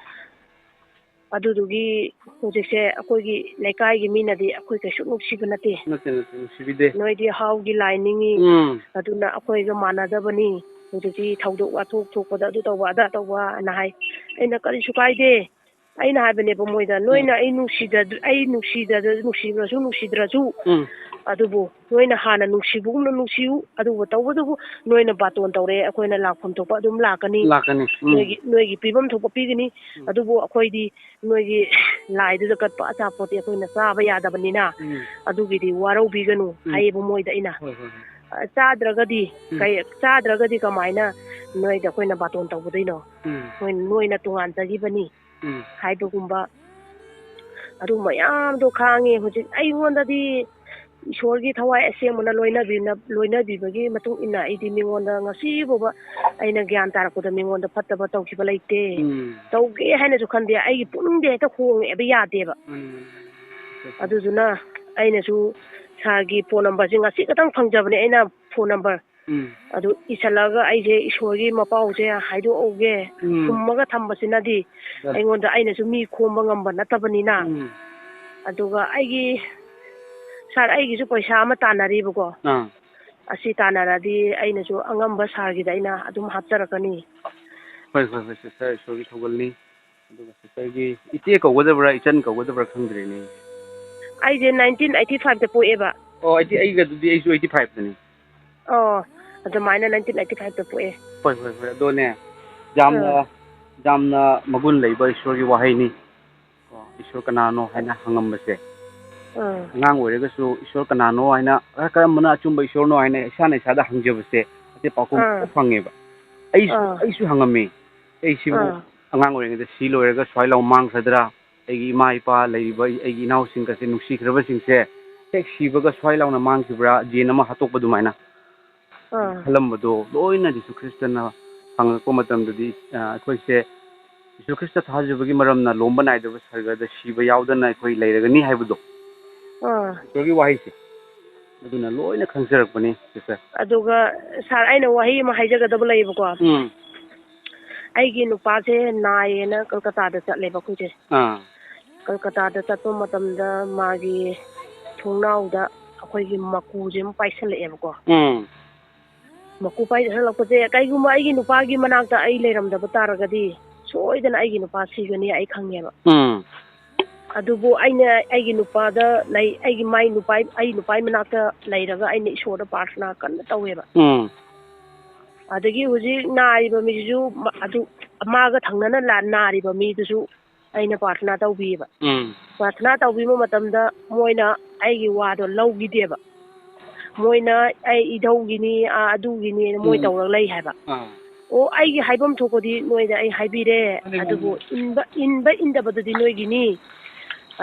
ꯑꯗꯨꯗꯨꯒꯤ ꯍꯧꯖꯤꯛꯁꯦ ꯑꯩꯈꯣꯏꯒꯤ ꯂꯩꯀꯥꯏꯒꯤ ꯃꯤꯅꯗꯤ ꯑꯩꯈꯣꯏ ꯀꯩꯁꯨ ꯅꯨꯡꯁꯤꯕ ꯅꯠꯇꯦ꯫ ꯅꯠꯇꯦ, ꯅꯠꯇꯦ, ꯅꯨꯡꯁꯤꯕꯤꯗꯦ꯫ "ꯅꯣꯏꯗꯤ ꯍꯥꯎꯒꯤ ꯂꯥꯏꯅꯤꯡꯉꯤ, ꯎꯝ꯫ ꯑꯗꯨꯅ ꯑꯩꯈꯣꯏꯒ ꯃꯥꯟꯅꯗꯕꯅꯤ꯫ ꯍꯧꯖꯤꯛꯇꯤ ꯊꯧꯗꯣꯛ ꯋꯥꯊꯣꯛ ꯊꯣꯛꯄꯗ ꯑꯗꯨ ꯇꯧꯕ, ꯑꯗꯥ ꯇꯧꯕ" ꯑꯅ ꯍꯥꯏ꯫ ꯑꯩꯅ, "ꯀꯔꯤꯁꯨ ꯀꯥꯏꯗꯦ"꯫ ꯑꯩꯅ ꯍꯥꯏꯕꯅꯦꯕ ꯃꯣꯏꯗ, "ꯅꯣꯏꯅ ꯎꯝ꯫ ꯑꯩ ꯅꯨꯡꯁꯤꯗ-, ꯑꯩ ꯅꯨꯡꯁꯤꯗ-, ꯅꯨꯡꯁꯤꯗ꯭ꯔꯁꯨ, ꯅꯨꯡꯁꯤꯗ꯭ꯔꯁꯨ, ꯎꯝ꯫ ꯑꯗꯨꯕꯨ ꯅꯣꯏꯅ ꯍꯥꯟꯅ ꯅꯨꯡꯁꯤꯕꯒꯨꯝꯅ ꯅꯨꯡꯁꯤꯌꯨ, ꯑꯗꯨꯕꯨ ꯇꯧꯕꯇꯕꯨ ꯅꯣꯏꯅ ꯕꯥꯇꯣꯟ ꯇꯧꯔꯛꯑꯦ, ꯑꯩꯈꯣꯏꯅ ꯂꯥꯛꯐꯝ ꯊꯣꯛꯄ ꯑꯗꯨꯝ ꯂꯥꯛꯀꯅꯤ꯫ ꯂꯥꯛꯀꯅꯤ꯫ ꯎꯝ꯫ ꯅꯣꯏꯒꯤ, ꯅꯣꯏꯒꯤ ꯄꯤꯐꯝ ꯊꯣꯛꯄ ꯄꯤꯒꯅꯤ꯫ ꯎꯝ꯫ ꯑꯗꯨꯕꯨ ꯑꯩꯈꯣꯏꯗꯤ ꯅꯣꯏꯒꯤ ꯂꯥꯏꯗꯨꯗ ꯀꯠꯄ ꯑꯆꯥꯄꯣꯠꯇꯤ ꯑꯩꯈꯣꯏꯅ ꯆꯥꯕ ꯌꯥꯗꯕꯅꯤꯅ, ꯎꯝ꯫ ꯑꯗꯨꯒꯤꯗꯤ ꯋꯥꯔꯧꯕꯤꯒꯅꯨ" ꯎꯝ꯫ ꯍꯥꯏꯌꯦꯕ ꯃꯣꯏꯗ ꯑꯩꯅ꯫ ꯍꯣꯏ, ꯍꯣꯏ, ꯍꯣꯏ꯫ "ꯑ, ꯆꯥꯗ꯭ꯔꯒꯗꯤ, ꯎꯝ꯫ ꯀꯩ, ꯆꯥꯗ꯭ꯔꯒꯗꯤ ꯀꯃꯥꯏꯅ ꯅꯣꯏꯗ ꯑꯩꯈꯣꯏꯅ ꯕꯥꯇꯣꯟ ꯇꯧꯒꯗꯣꯏꯅꯣ? ꯎꯝ꯫ ꯅꯣꯏ, ꯅꯣꯏꯅ ꯇꯣꯉꯥꯟꯖꯈꯤꯕꯅꯤ" ꯎꯝ꯫ ꯍꯥꯏꯕꯒꯨꯝꯕ꯫ ꯑꯗꯨ ꯃꯌꯥꯝꯗꯣ ꯈꯥꯡꯉꯦ꯫ ꯍꯧꯖꯤꯛ ꯑꯩꯉꯣꯟꯗꯗꯤ ꯏꯁꯣꯔꯒꯤ ꯊꯋꯥꯏ ꯑꯁꯦꯡꯕꯅ ꯂꯣꯏꯅꯕꯤꯅ-, ꯂꯣꯏꯅꯕꯤꯕꯒꯤ ꯃꯇꯨꯡ ꯏꯟꯅ ꯑꯩꯗꯤ ꯃꯤꯉꯣꯟꯗ ꯉꯁꯤ ꯐꯥꯎꯕ ꯑꯩꯅ ꯒ꯭ꯌꯥꯟ ꯇꯥꯔꯛꯄꯗ ꯃꯤꯉꯣꯟꯗ ꯐꯠꯇꯕ ꯇꯧꯈꯤꯕ ꯂꯩꯇꯦ꯫ ꯎꯝ꯫ ꯇꯧꯒꯦ ꯍꯥꯏꯅꯁꯨ ꯈꯟꯗꯦ꯫ ꯑꯩꯒꯤ ꯄꯨꯛꯅꯤꯡꯗꯤ ꯍꯦꯛꯇ ꯍꯣꯡꯉꯛꯑꯦꯕ, ꯌꯥꯗꯦꯕ꯫ ꯎꯝ꯫ ꯑꯗꯨꯗꯨꯅ ꯑꯩꯅꯁꯨ ꯁꯥꯔꯒꯤ ꯐꯣꯟ ꯅꯝꯕꯔꯁꯦ ꯉꯁꯤ ꯈꯛꯇꯪ ꯐꯪꯖꯕꯅꯦ, ꯑꯩꯅ ꯐꯣꯟ ꯅꯝꯕꯔ꯫ ꯎꯝ꯫ ꯑꯗꯨ ꯏꯁꯜꯂꯒ ꯑꯩꯁꯦ ꯏꯁꯣꯔꯒꯤ ꯃꯄꯥꯎꯁꯦ ꯍꯥꯏꯗꯣꯛꯍꯧꯒꯦ꯫ ꯎꯝ꯫ ꯐꯨꯝꯃꯒ ꯊꯝꯕꯁꯤꯅꯗꯤ ꯑ꯫ ꯑꯩꯉꯣꯟꯗ, ꯑꯩꯅꯁꯨ ꯃꯤ ꯈꯣꯝꯕ ꯉꯝꯕ ꯅꯠꯇꯕꯅꯤꯅ꯫ ꯎꯝ꯫ ꯑꯗꯨꯒ ꯑꯩꯒꯤ, ꯁꯥꯔ, ꯑꯩꯒꯤꯁꯨ ꯄꯩꯁꯥ ꯑꯃ ꯇꯥꯟꯅꯔꯤꯕꯀꯣ꯫ ꯑꯥ꯫ ꯑꯁꯤ ꯇꯥꯟꯅꯔꯗꯤ ꯑꯩꯅꯁꯨ ꯑꯉꯝꯕ ꯁꯥꯔꯒꯤꯗ ꯑꯩꯅ ꯑꯗꯨꯝ ꯍꯥꯞꯆꯔꯛꯀꯅꯤ꯫ ꯍꯣꯏ, ꯍꯣꯏ, ꯍꯣꯏ, ꯁꯤꯁꯇꯔ, ꯏꯁꯣꯔꯒꯤ ꯊꯧꯒꯜꯅꯤ꯫ ꯑꯗꯨꯒ ꯁꯤꯁꯇꯔꯒꯤ ꯏꯆꯦ ꯀꯧꯒꯗꯕ꯭ꯔꯥ, ꯏꯆꯟ ꯀꯧꯒꯗꯕ꯭ꯔꯥ ꯈꯪꯗ꯭ꯔꯦꯅꯦ꯫ ꯑꯩꯁꯦ nineteen eighty five ꯇ ꯄꯣꯛꯑꯦꯕ꯫ ꯑꯣ, ꯑꯩꯗꯤ, ꯑꯩꯒ ꯑꯗꯨꯗꯤ ꯑꯩꯁꯨ eighty five ꯇꯅꯤ꯫ ꯑꯣ, ꯑꯗꯨꯃꯥꯏꯅ nineteen eighty five ꯇ ꯄꯣꯛꯑꯦ꯫ ꯍꯣꯏ, ꯍꯣꯏ, ꯍꯣꯏ, ꯑꯗꯨꯅꯦ, ꯌꯥꯝꯅ, ꯑꯥ꯫ ꯌꯥꯝꯅ ꯃꯒꯨꯟ ꯂꯩꯕ ꯏꯁꯣꯔꯒꯤ ꯋꯥꯍꯩꯅꯤ꯫ ꯀꯣ, "ꯏꯁꯣꯔ ꯀꯅꯥꯅꯣ?" ꯍꯥꯏꯅ ꯍꯪꯉꯝꯕꯁꯦ꯫ ꯑꯥ꯫ ꯑꯉꯥꯡ ꯑꯣꯏꯔꯒꯁꯨ "ꯏꯁꯣꯔ ꯀꯅꯥꯅꯣ?" ꯍꯥꯏꯅ, "ꯀꯔꯝꯕꯅ ꯑꯆꯨꯝꯕ ꯏꯁꯣꯔꯅꯣ?" ꯍꯥꯏꯅ ꯏꯁꯥꯅ ꯏꯁꯥꯗ ꯍꯪꯖꯕꯁꯦ, ꯑꯇꯩ ꯄꯥꯎꯈꯨꯝ ꯑꯥ꯫ ꯐꯪꯉꯦꯕ꯫ ꯑꯩꯁꯨ, ꯑꯥ꯫ ꯑꯩꯁꯨ ꯍꯪꯉꯝꯃꯤ꯫ ꯑꯩꯁꯤꯕꯨ ꯑꯥ꯫ ꯑꯉꯥꯡ ꯑꯣꯏꯔꯤꯉꯩꯗ ꯁꯤ ꯂꯣꯏꯔꯒ ꯁ꯭ꯋꯥꯏ ꯂꯥꯎ ꯃꯥꯡꯈ꯭ꯔꯗ꯭ꯔꯥ? ꯑꯩꯒꯤ ꯏꯃꯥ ꯏꯄꯥ ꯂꯩꯔꯤꯕ ꯑꯩ-, ꯑꯩꯒꯤ ꯏꯅꯥꯎꯁꯤꯡꯒꯁꯦ ꯅꯨꯡꯁꯤꯈ꯭ꯔꯕꯁꯤꯡꯁꯦ ꯍꯦꯛ ꯁꯤꯕꯒ ꯁ꯭ꯋꯥꯏ ꯂꯥꯎꯅ ꯃꯥꯡꯈꯤꯕ꯭ꯔꯥ? ꯖꯦꯟ ꯑꯃ ꯍꯥꯠꯇꯣꯛꯄ ꯑꯗꯨꯃꯥꯏꯅ꯫ ꯑꯥ꯫ ꯈꯜꯂꯝꯕꯗꯣ ꯂꯣꯏꯅ ꯖꯤꯁꯨ ꯈ꯭ꯔꯤꯁꯇꯅ ꯍꯪꯉꯛꯄ ꯃꯇꯝꯗꯗꯤ, ꯑ, ꯑꯩꯈꯣꯏꯁꯦ ꯖꯤꯁꯨ ꯈ꯭ꯔꯤꯁꯇ ꯊꯥꯖꯕꯒꯤ ꯃꯔꯝꯅ ꯂꯣꯝꯕ ꯅꯥꯏꯗꯕ ꯁꯔꯒꯗ ꯁꯤꯕ ꯌꯥꯎꯗꯅ ꯑꯩꯈꯣꯏ ꯂꯩꯔꯒꯅꯤ ꯍꯥꯏꯕꯗꯣ꯫ ꯑꯥ꯫ ꯏꯁꯣꯔꯒꯤ ꯋꯥꯍꯩꯁꯦ꯫ ꯑꯗꯨꯅ ꯂꯣꯏꯅ ꯈꯪꯖꯔꯛꯄꯅꯤ, ꯁꯤꯁꯇꯔ꯫ ꯑꯗꯨꯒ, ꯁꯥꯔ, ꯑꯩꯅ ꯋꯥꯍꯩ ꯑꯃ ꯍꯥꯏꯖꯒꯗꯕ ꯂꯩꯌꯦꯕꯀꯣ꯫ ꯎꯝ꯫ ꯑꯩꯒꯤ ꯅꯨꯄꯥꯁꯦ ꯅꯥꯏꯌꯦꯅ ꯀꯜꯀꯇꯥꯗ ꯆꯠꯂꯦꯕ ꯑꯩꯈꯣꯏꯁꯦ꯫ ꯑꯥ꯫ ꯀꯜꯀꯇꯥꯗ ꯆꯠꯄ ꯃꯇꯝꯗ ꯃꯥꯒꯤ ꯊꯣꯡꯅꯥꯎꯗ ꯑꯩꯈꯣꯏꯒꯤ ꯃꯀꯨꯁꯦ ꯑꯃ ꯄꯥꯏꯁꯜꯂꯛꯑꯦꯕꯀꯣ꯫ ꯎꯝ꯫ ꯃꯀꯨ ꯄꯥꯏꯁꯜꯂꯛꯄꯁꯦ, ꯀꯩꯒꯨꯝꯕ ꯑꯩꯒꯤ ꯅꯨꯄꯥꯒꯤ ꯃꯅꯥꯛꯇ ꯑꯩ ꯂꯩꯔꯝꯗꯕ ꯇꯥꯔꯒꯗꯤ, ꯁꯣꯏꯗꯅ ꯑꯩꯒꯤ ꯅꯨꯄꯥ ꯁꯤꯒꯅꯤ, ꯑꯩ ꯈꯪꯉꯦꯕ꯫ ꯎꯝ꯫ ꯑꯗꯨꯕꯨ ꯑꯩꯅ ꯑꯩꯒꯤ ꯅꯨꯄꯥꯗ ꯂꯩ, ꯑꯩꯒꯤ ꯃꯥꯏ ꯅꯨꯄꯥ, ꯑꯩ ꯅꯨꯄꯥꯒꯤ ꯃꯅꯥꯛꯇ ꯂꯩꯔꯒ ꯑꯩꯅ ꯏꯁꯣꯔꯗ ꯄ꯭ꯔꯥꯊꯅꯥ ꯀꯟꯅ ꯇꯧꯋꯦꯕ꯫ ꯎꯝ꯫ ꯑꯗꯒꯤ ꯍꯧꯖꯤꯛ ꯅꯥꯔꯤꯕ ꯃꯤꯁꯤꯁꯨ ꯃ-, ꯑꯗꯨ, ꯃꯥꯒ ꯊꯪꯅꯅ ꯂꯥ-, ꯅꯥꯔꯤꯕ ꯃꯤꯗꯨꯁꯨ ꯑꯩꯅ ꯄ꯭ꯔꯥꯊꯅꯥ ꯇꯧꯕꯤꯌꯦꯕ꯫ ꯎꯝ꯫ ꯄ꯭ꯔꯥꯊꯅꯥ ꯇꯧꯕꯤꯕ ꯃꯇꯝꯗ ꯃꯣꯏꯅ ꯑꯩꯒꯤ ꯋꯥꯗꯣ ꯂꯧꯈꯤꯗꯦꯕ꯫ ꯃꯣꯏꯅ "ꯑꯩ ꯏꯙꯧꯒꯤꯅꯤ, ꯑꯥ, ꯑꯗꯨꯒꯤꯅꯤ" ꯃꯣꯏ ꯎꯝ꯫ ꯇꯧꯔꯒ ꯂꯩ ꯍꯥꯏꯕ꯫ ꯑꯥ꯫ ꯑꯣ, ꯑꯩꯒꯤ ꯍꯥꯏꯐꯝ ꯊꯣꯛꯄꯗꯤ ꯅꯣꯏꯗ ꯑꯩ ꯍꯥꯏꯕꯤꯔꯦ, ꯃꯥꯅꯦ, ꯃꯥꯅꯦ꯫ ꯑꯗꯨꯕꯨ ꯏꯟꯕ, ꯏꯟꯕ ꯏꯟꯗꯕꯗꯨꯗꯤ ꯅꯣꯏꯒꯤꯅꯤ꯫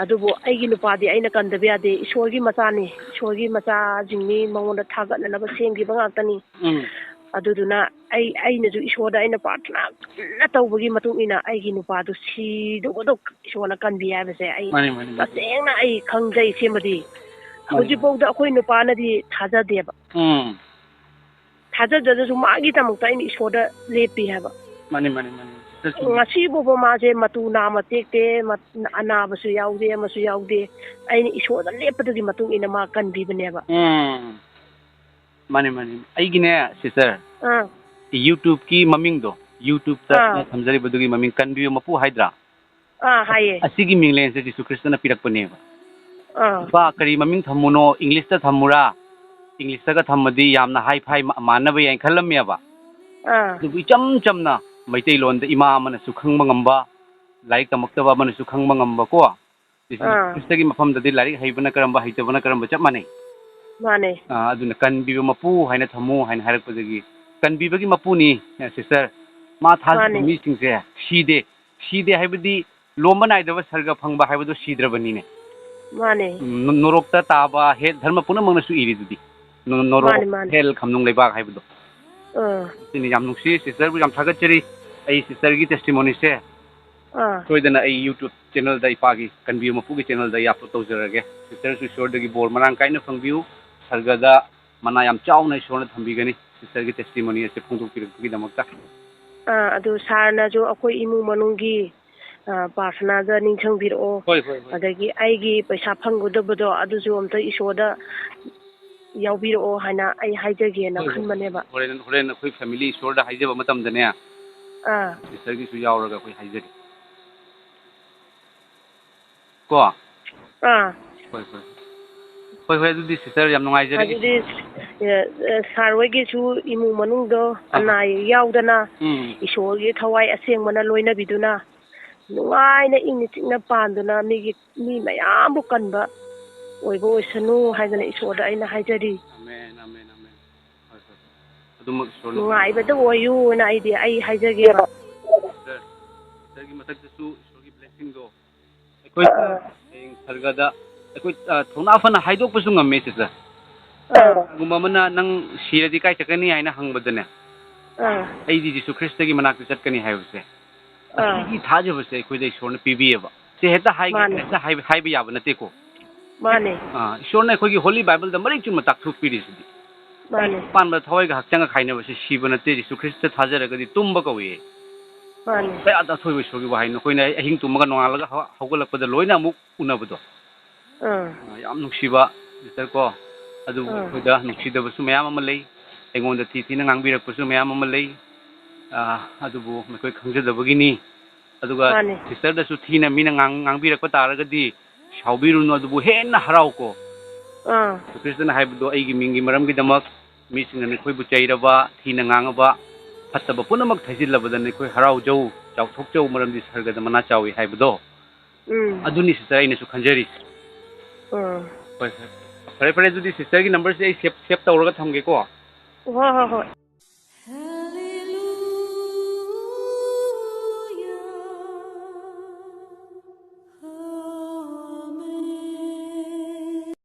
ꯑꯗꯨꯕꯨ ꯑꯩꯒꯤ ꯅꯨꯄꯥꯗꯤ ꯑꯩꯅ ꯀꯟꯗꯕ ꯌꯥꯗꯦ꯫ ꯏꯁꯣꯔꯒꯤ ꯃꯆꯥꯅꯤ, ꯏꯁꯣꯔꯒꯤ ꯃꯆꯥꯁꯤꯡꯅꯤ, ꯃꯉꯣꯟꯗ ꯊꯥꯒꯠꯅꯅꯕ ꯁꯦꯝꯈꯤꯕ ꯉꯥꯛꯇꯅꯤ꯫ ꯎꯝ꯫ ꯑꯗꯨꯗꯨꯅ ꯑꯩ, ꯑꯩꯅꯁꯨ ꯏꯁꯣꯔꯗ ꯑꯩꯅ ꯄ꯭ꯔꯥꯊꯅꯥ ꯀꯟꯅ ꯇꯧꯕꯒꯤ ꯃꯇꯨꯡ ꯏꯟꯅ ꯑꯩꯒꯤ ꯅꯨꯄꯥꯗꯨ ꯁꯤꯗꯧꯕꯗꯣ ꯏꯁꯣꯔꯅ ꯀꯟꯕꯤ ꯍꯥꯏꯕꯁꯦ ꯑꯩ ꯃꯥꯅꯤ, ꯃꯥꯅꯤ, ꯃꯥꯅꯤ꯫ ꯇꯁꯦꯡꯅ ꯑꯩ ꯈꯪꯖꯩ꯫ ꯁꯤꯃꯗꯤ ꯃꯥꯅꯤ, ꯃꯥꯅꯤ꯫ ꯍꯧꯖꯤꯛꯐꯥꯎꯗ ꯑꯩꯈꯣꯏ ꯅꯨꯄꯥꯅꯗꯤ ꯊꯥꯖꯗꯦꯕ꯫ ꯎꯝ꯫ ꯊꯥꯖꯗ꯭ꯔꯒꯁꯨ ꯃꯥꯒꯤꯗꯃꯛꯇ ꯑꯩꯅ ꯏꯁꯣꯔꯗ ꯂꯦꯞꯄꯤ ꯍꯥꯏꯕ꯫ ꯃꯥꯅꯤ, ꯃꯥꯅꯤ, ꯃꯥꯅꯤ꯫ ꯉꯁꯤ ꯐꯥꯎꯕ ꯃꯥꯁꯦ ꯃꯇꯨ ꯅꯥꯝꯃ ꯇꯦꯛꯇꯦ, ꯃ-, ꯑꯅꯥꯕꯁꯨ ꯌꯥꯎꯗꯦ, ꯑꯃꯁꯨ ꯌꯥꯎꯗꯦ꯫ ꯑꯩꯅ ꯏꯁꯣꯔꯗ ꯂꯦꯞꯄꯗꯨꯒꯤ ꯃꯇꯨꯡ ꯏꯟꯅ ꯃꯥ ꯀꯟꯕꯤꯕꯅꯦꯕ꯫ ꯎꯝ꯫ ꯃꯥꯅꯤ, ꯃꯥꯅꯤ꯫ ꯑꯩꯒꯤꯅꯦ, sister, ꯑꯥ꯫ YouTube-ꯀꯤ ꯃꯃꯤꯡꯗꯣ, YouTube-ꯇ ꯑꯥ꯫ ꯅꯪ ꯊꯝꯖꯔꯤꯕꯗꯨꯒꯤ ꯃꯃꯤꯡ ꯀꯟꯕꯤꯌꯨ ꯃꯄꯨ ꯍꯥꯏꯗ꯭ꯔꯥ? ꯑꯥ, ꯍꯥꯏꯌꯦ꯫ ꯑꯁꯤꯒꯤ ꯃꯤꯡꯂꯦꯟꯁꯦ ꯖꯤꯁꯨ ꯈ꯭ꯔꯤꯁꯇꯅ ꯄꯤꯔꯛꯄꯅꯦꯕ꯫ ꯑꯥ꯫ ꯏꯄꯥ, ꯀꯔꯤ ꯃꯃꯤꯡ ꯊꯝꯃꯨꯅꯣ? English-ꯇ ꯊꯝꯃꯨꯔꯥ? English-ꯇꯒ ꯊꯝꯃꯗꯤ ꯌꯥꯝꯅ high-fi ꯃꯥ-, ꯃꯥꯟꯅꯕ ꯌꯥꯏꯅ ꯈꯜꯂꯝꯃꯦꯕ꯫ ꯑꯥ꯫ ꯑꯗꯨꯕꯨ ꯏꯆꯝ ꯆꯝꯅ ꯃꯩꯇꯩꯂꯣꯟꯗ ꯏꯃꯥ ꯑꯃꯅꯁꯨ ꯈꯪꯕ ꯉꯝꯕ, ꯂꯥꯏꯔꯤꯛ ꯇꯝꯃꯛꯇꯕ ꯑꯃꯅꯁꯨ ꯈꯪꯕ ꯉꯝꯕꯀꯣ꯫ ꯖꯤꯁꯨ ꯑꯥ꯫ ꯈ꯭ꯔꯤꯁꯇꯒꯤ ꯃꯐꯝꯗꯗꯤ ꯂꯥꯏꯔꯤꯛ ꯍꯩꯕꯅ ꯀꯔꯝꯕ, ꯍꯩꯇꯕꯅ ꯀꯔꯝꯕ ꯆꯞ ꯃꯥꯟꯅꯩ꯫ ꯃꯥꯅꯦ꯫ ꯑꯥ, ꯑꯗꯨꯅ ꯀꯟꯕꯤꯕ ꯃꯄꯨ ꯍꯥꯏꯅ ꯊꯝꯃꯨ ꯍꯥꯏꯅ ꯍꯥꯏꯔꯛꯄꯗꯒꯤ ꯀꯟꯕꯤꯕꯒꯤ ꯃꯄꯨꯅꯤ, sister꯫ ꯃꯥ ꯊꯥꯖꯕ ꯃꯥꯅꯦ꯫ ꯃꯤꯁꯤꯡꯁꯦ ꯁꯤꯗꯦ꯫ ꯁꯤꯗꯦ ꯍꯥꯏꯕꯗꯤ ꯂꯣꯝꯕ ꯅꯥꯏꯗꯕ ꯁꯔꯒ ꯐꯪꯕ ꯍꯥꯏꯕꯗꯣ ꯁꯤꯗ꯭ꯔꯕꯅꯤꯅꯦ꯫ ꯃꯥꯅꯦ꯫ ꯎꯝ, ꯅ-, ꯅꯣꯔꯣꯛꯇ ꯇꯥꯕ, ꯍꯦ, ꯙꯔꯃ ꯄꯨꯝꯅꯃꯛꯅꯁꯨ ꯏꯔꯤꯗꯨꯗꯤ꯫ ꯅꯣ-, ꯅꯣꯔꯣꯛ, ꯃꯥꯅꯦ, ꯃꯥꯅꯦ꯫ Hell, ꯈꯝꯅꯨꯡ ꯂꯩꯕꯥꯛ ꯍꯥꯏꯕꯗꯣ꯫ ꯑꯥ꯫ ꯁꯤꯅꯤ, ꯌꯥꯝ ꯅꯨꯡꯁꯤ, sister-ꯕꯨ ꯌꯥꯝ ꯊꯥꯒꯠꯆꯔꯤ꯫ ꯑꯩ sister-ꯒꯤ testimony-ꯁꯦ ꯑꯥ꯫ ꯁꯣꯏꯗꯅ ꯑꯩ YouTube channel-ꯗ, ꯏꯄꯥꯒꯤ ꯀꯟꯕꯤꯌꯨ ꯃꯄꯨꯒꯤ channel-ꯗ ꯑꯩ upload ꯇꯧꯖꯔꯒꯦ꯫ Sister-ꯁꯨ ꯏꯁꯣꯔꯗꯒꯤ ꯕꯣꯔ ꯃꯔꯥꯡ ꯀꯥꯏꯅ ꯐꯪꯕꯤꯌꯨ꯫ ꯁꯔꯒꯗ ꯃꯅꯥ ꯌꯥꯝ ꯆꯥꯎꯅ ꯏꯁꯣꯔꯅ ꯊꯝꯕꯤꯒꯅꯤ, sister-ꯒꯤ testimony ꯑꯁꯤ ꯐꯣꯡꯗꯣꯛꯄꯤꯔꯛꯄꯒꯤꯗꯃꯛꯇ꯫ ꯑꯥ, ꯑꯗꯨ sir-ꯅꯁꯨ ꯑꯩꯈꯣꯏ ꯏꯃꯨꯡ ꯃꯅꯨꯡꯒꯤ, ꯑꯥ, ꯄ꯭ꯔꯥꯊꯅꯥꯗ ꯅꯤꯡꯁꯤꯡꯕꯤꯔꯛꯑꯣ꯫ ꯍꯣꯏ, ꯍꯣꯏ, ꯍꯣꯏ꯫ ꯑꯗꯒꯤ ꯑꯩꯒꯤ ꯄꯩꯁꯥ ꯐꯪꯒꯗꯕꯗꯣ ꯑꯗꯨꯁꯨ ꯑꯝꯇ ꯏꯁꯣꯔꯗ ꯌꯥꯎꯕꯤꯔꯛꯑꯣ ꯍꯥꯏꯅ ꯑꯩ ꯍꯥꯏꯖꯒꯦꯅ ꯍꯣꯏ, ꯍꯣꯏ, ꯈꯟꯕꯅꯦꯕ꯫ ꯍꯣꯔꯦꯟ, ꯍꯣꯔꯦꯟ ꯑꯩꯈꯣꯏ family ꯏꯁꯣꯔꯗ ꯍꯥꯏꯖꯕ ꯃꯇꯝꯗꯅꯦ, ꯑꯥ꯫ Sister-ꯒꯤꯁꯨ ꯌꯥꯎꯔꯒ ꯑꯩꯈꯣꯏ ꯍꯥꯏꯖꯒꯦ꯫ ꯀꯣ? ꯑꯥ꯫ ꯍꯣꯏ, ꯍꯣꯏ꯫ ꯍꯣꯏ, ꯍꯣꯏ, ꯑꯗꯨꯗꯤ sister ꯌꯥꯝ ꯅꯨꯡꯉꯥꯏꯖꯔꯦ꯫ ꯑꯗꯨꯗꯤ, ꯑ, ꯑ, sir ꯍꯣꯏꯒꯤꯁꯨ ꯏꯃꯨꯡ ꯃꯅꯨꯡꯗꯣ ꯑꯥ꯫ ꯑꯅꯥ ꯑꯌꯦꯛ ꯌꯥꯎꯗꯅ ꯎꯝ꯫ ꯏꯁꯣꯔꯒꯤ ꯊꯋꯥꯏ ꯑꯁꯦꯡꯕꯅ ꯂꯣꯏꯅꯕꯤꯗꯨꯅ ꯅꯨꯡꯉꯥꯏꯅ ꯏꯪꯅ ꯆꯤꯛꯅ ꯄꯥꯟꯗꯨꯅ ꯃꯤꯒꯤ, ꯃꯤ ꯃꯌꯥꯝꯕꯨ ꯀꯟꯕ ꯑꯣꯏꯕ ꯑꯣꯏꯁꯅꯨ ꯍꯥꯏꯗꯅ ꯏꯁꯣꯔꯗ ꯑꯩꯅ ꯍꯥꯏꯖꯔꯤ꯫ Amen, amen, amen. ꯍꯣꯏ, ꯍꯣꯏ, ꯍꯣꯏ꯫ ꯑꯗꯨꯃꯛ ꯏꯁꯣꯔꯅ ꯅꯨꯡꯉꯥꯏꯕꯗ ꯑꯣꯏꯌꯨꯅ ꯑꯩꯗꯤ ꯑꯩ ꯍꯥꯏꯖꯒꯦꯕ꯫ Sister, sister-ꯒꯤ ꯃꯊꯛꯇꯁꯨ ꯏꯁꯣꯔꯒꯤ blessing-ꯗꯣ ꯑꯩꯈꯣꯏ ꯑꯥ꯫ ꯍꯌꯦꯡ ꯁꯔꯒꯗ ꯑꯩꯈꯣꯏ, ꯑ, ꯊꯧꯅꯥ ꯐꯅ ꯍꯥꯏꯗꯣꯛꯄꯁꯨ ꯉꯝꯃꯦ, ꯁꯤꯁꯇꯔ꯫ ꯑꯥ꯫ ꯀꯅꯥꯒꯨꯝꯕ ꯑꯃꯅ "ꯅꯪ ꯁꯤꯔꯗꯤ ꯀꯥꯏ ꯆꯠꯀꯅꯤ?" ꯍꯥꯏꯅ ꯍꯪꯕꯗꯅꯦ, ꯑꯥ꯫ "ꯑꯩꯗꯤ ꯖꯤꯁꯨ ꯈ꯭ꯔꯤꯁꯇꯒꯤ ꯃꯅꯥꯛꯇ ꯆꯠꯀꯅꯤ" ꯍꯥꯏꯕꯁꯦ, ꯑꯥ꯫ ꯑꯁꯤꯒꯤ ꯊꯥꯖꯕꯁꯦ ꯑꯩꯈꯣꯏꯗ ꯏꯁꯣꯔꯅ ꯄꯤꯕꯤꯌꯦꯕ꯫ ꯁꯤ ꯍꯦꯛꯇ ꯍꯥꯏꯒꯦ, ꯃꯥꯅꯦ꯫ ꯍꯦꯛꯇ ꯍꯥꯏꯕ, ꯍꯥꯏꯕ ꯌꯥꯕ ꯅꯠꯇꯦꯀꯣ꯫ ꯃꯥꯅꯦ꯫ ꯑꯥ, ꯏꯁꯣꯔꯅ ꯑꯩꯈꯣꯏꯒꯤ ꯍꯣꯂꯤ ꯕꯥꯏꯕꯜꯗ ꯃꯔꯤꯛ ꯆꯨꯝꯅ ꯇꯥꯛꯊꯣꯛꯄꯤꯔꯤꯁꯤꯗꯤ꯫ ꯃꯥꯅꯦ꯫ ꯑꯄꯥꯟꯕ ꯊꯋꯥꯏꯒ ꯍꯛꯆꯥꯡꯒ ꯈꯥꯏꯅꯕꯁꯦ ꯁꯤꯕ ꯅꯠꯇꯦ, ꯖꯤꯁꯨ ꯈ꯭ꯔꯤꯁꯇ ꯊꯥꯖꯔꯒꯗꯤ ꯇꯨꯝꯕ ꯀꯧꯏ꯫ ꯃꯥꯅꯦ꯫ ꯀꯌꯥꯗ ꯑꯊꯣꯏꯕ ꯏꯁꯣꯔꯒꯤ ꯋꯥꯍꯩꯅꯣ꯫ ꯑꯩꯈꯣꯏꯅ ꯑꯍꯤꯡ ꯇꯨꯝꯃꯒ ꯅꯣꯡꯉꯥꯜꯂꯒ ꯍꯧ-, ꯍꯧꯒꯠꯂꯛꯄꯗ ꯂꯣꯏꯅ ꯑꯃꯨꯛ ꯎꯅꯕꯗꯣ꯫ ꯑꯥ꯫ ꯑꯥ, ꯌꯥꯝ ꯅꯨꯡꯁꯤꯕ, ꯁꯤꯁꯇꯔ ꯀꯣ꯫ ꯑꯗꯨꯕꯨ ꯑꯥ꯫ ꯑꯩꯈꯣꯏꯗ ꯅꯨꯡꯁꯤꯗꯕꯁꯨ ꯃꯌꯥꯝ ꯑꯃ ꯂꯩ, ꯑꯩꯉꯣꯟꯗ ꯊꯤ ꯊꯤꯅ ꯉꯥꯡꯕꯤꯔꯛꯄꯁꯨ ꯃꯌꯥꯝ ꯑꯃ ꯂꯩ꯫ ꯑꯥ, ꯑꯗꯨꯕꯨ ꯃꯈꯣꯏ ꯈꯪꯖꯗꯕꯒꯤꯅꯤ꯫ ꯑꯗꯨꯒ ꯃꯥꯅꯦ꯫ ꯁꯤꯁꯇꯔꯗꯁꯨ ꯊꯤꯅ ꯃꯤꯅ ꯉꯥꯡ-, ꯉꯥꯡꯕꯤꯔꯛꯄ ꯇꯥꯔꯒꯗꯤ ꯁꯥꯎꯕꯤꯔꯨꯅꯨ, ꯑꯗꯨꯕꯨ ꯍꯦꯟꯅ ꯍꯔꯥꯎꯀꯣ꯫ ꯑꯥ꯫ ꯖꯤꯁꯨ ꯈ꯭ꯔꯤꯁꯇꯅ ꯍꯥꯏꯕꯗꯣ, "ꯑꯩꯒꯤ ꯃꯤꯡꯒꯤ ꯃꯔꯝꯒꯤꯗꯃꯛ ꯃꯤꯁꯤꯡꯅ ꯅꯈꯣꯏꯕꯨ ꯆꯩꯔꯕ, ꯊꯤꯅ ꯉꯥꯡꯉꯕ, ꯐꯠꯇꯕ ꯄꯨꯝꯅꯃꯛ ꯊꯩꯖꯤꯜꯂꯕꯗ ꯅꯈꯣꯏ ꯍꯔꯥꯎꯖꯧ, ꯆꯥꯎꯊꯣꯛꯆꯧ, ꯃꯔꯝꯗꯤ ꯁꯔꯒꯗ ꯃꯅꯥ ꯆꯥꯎꯏ" ꯍꯥꯏꯕꯗꯣ꯫ ꯎꯝ꯫ ꯑꯗꯨꯅꯤ ꯁꯤꯁꯇꯔ ꯑꯩꯅꯁꯨ ꯈꯟꯖꯔꯤꯁꯦ꯫ ꯎꯝ꯫ ꯍꯣꯏ, ꯍꯣꯏ꯫ ꯐꯔꯦ, ꯐꯔꯦ, ꯑꯗꯨꯗꯤ ꯁꯤꯁꯇꯔꯒꯤ ꯅꯝꯕꯔꯁꯦ ꯑꯩ ꯁꯦꯞ, ꯁꯦꯞ ꯇꯧꯔꯒ ꯊꯝꯒꯦꯀꯣ꯫ ꯍꯣꯏ, ꯍꯣꯏ, ꯍꯣꯏ꯫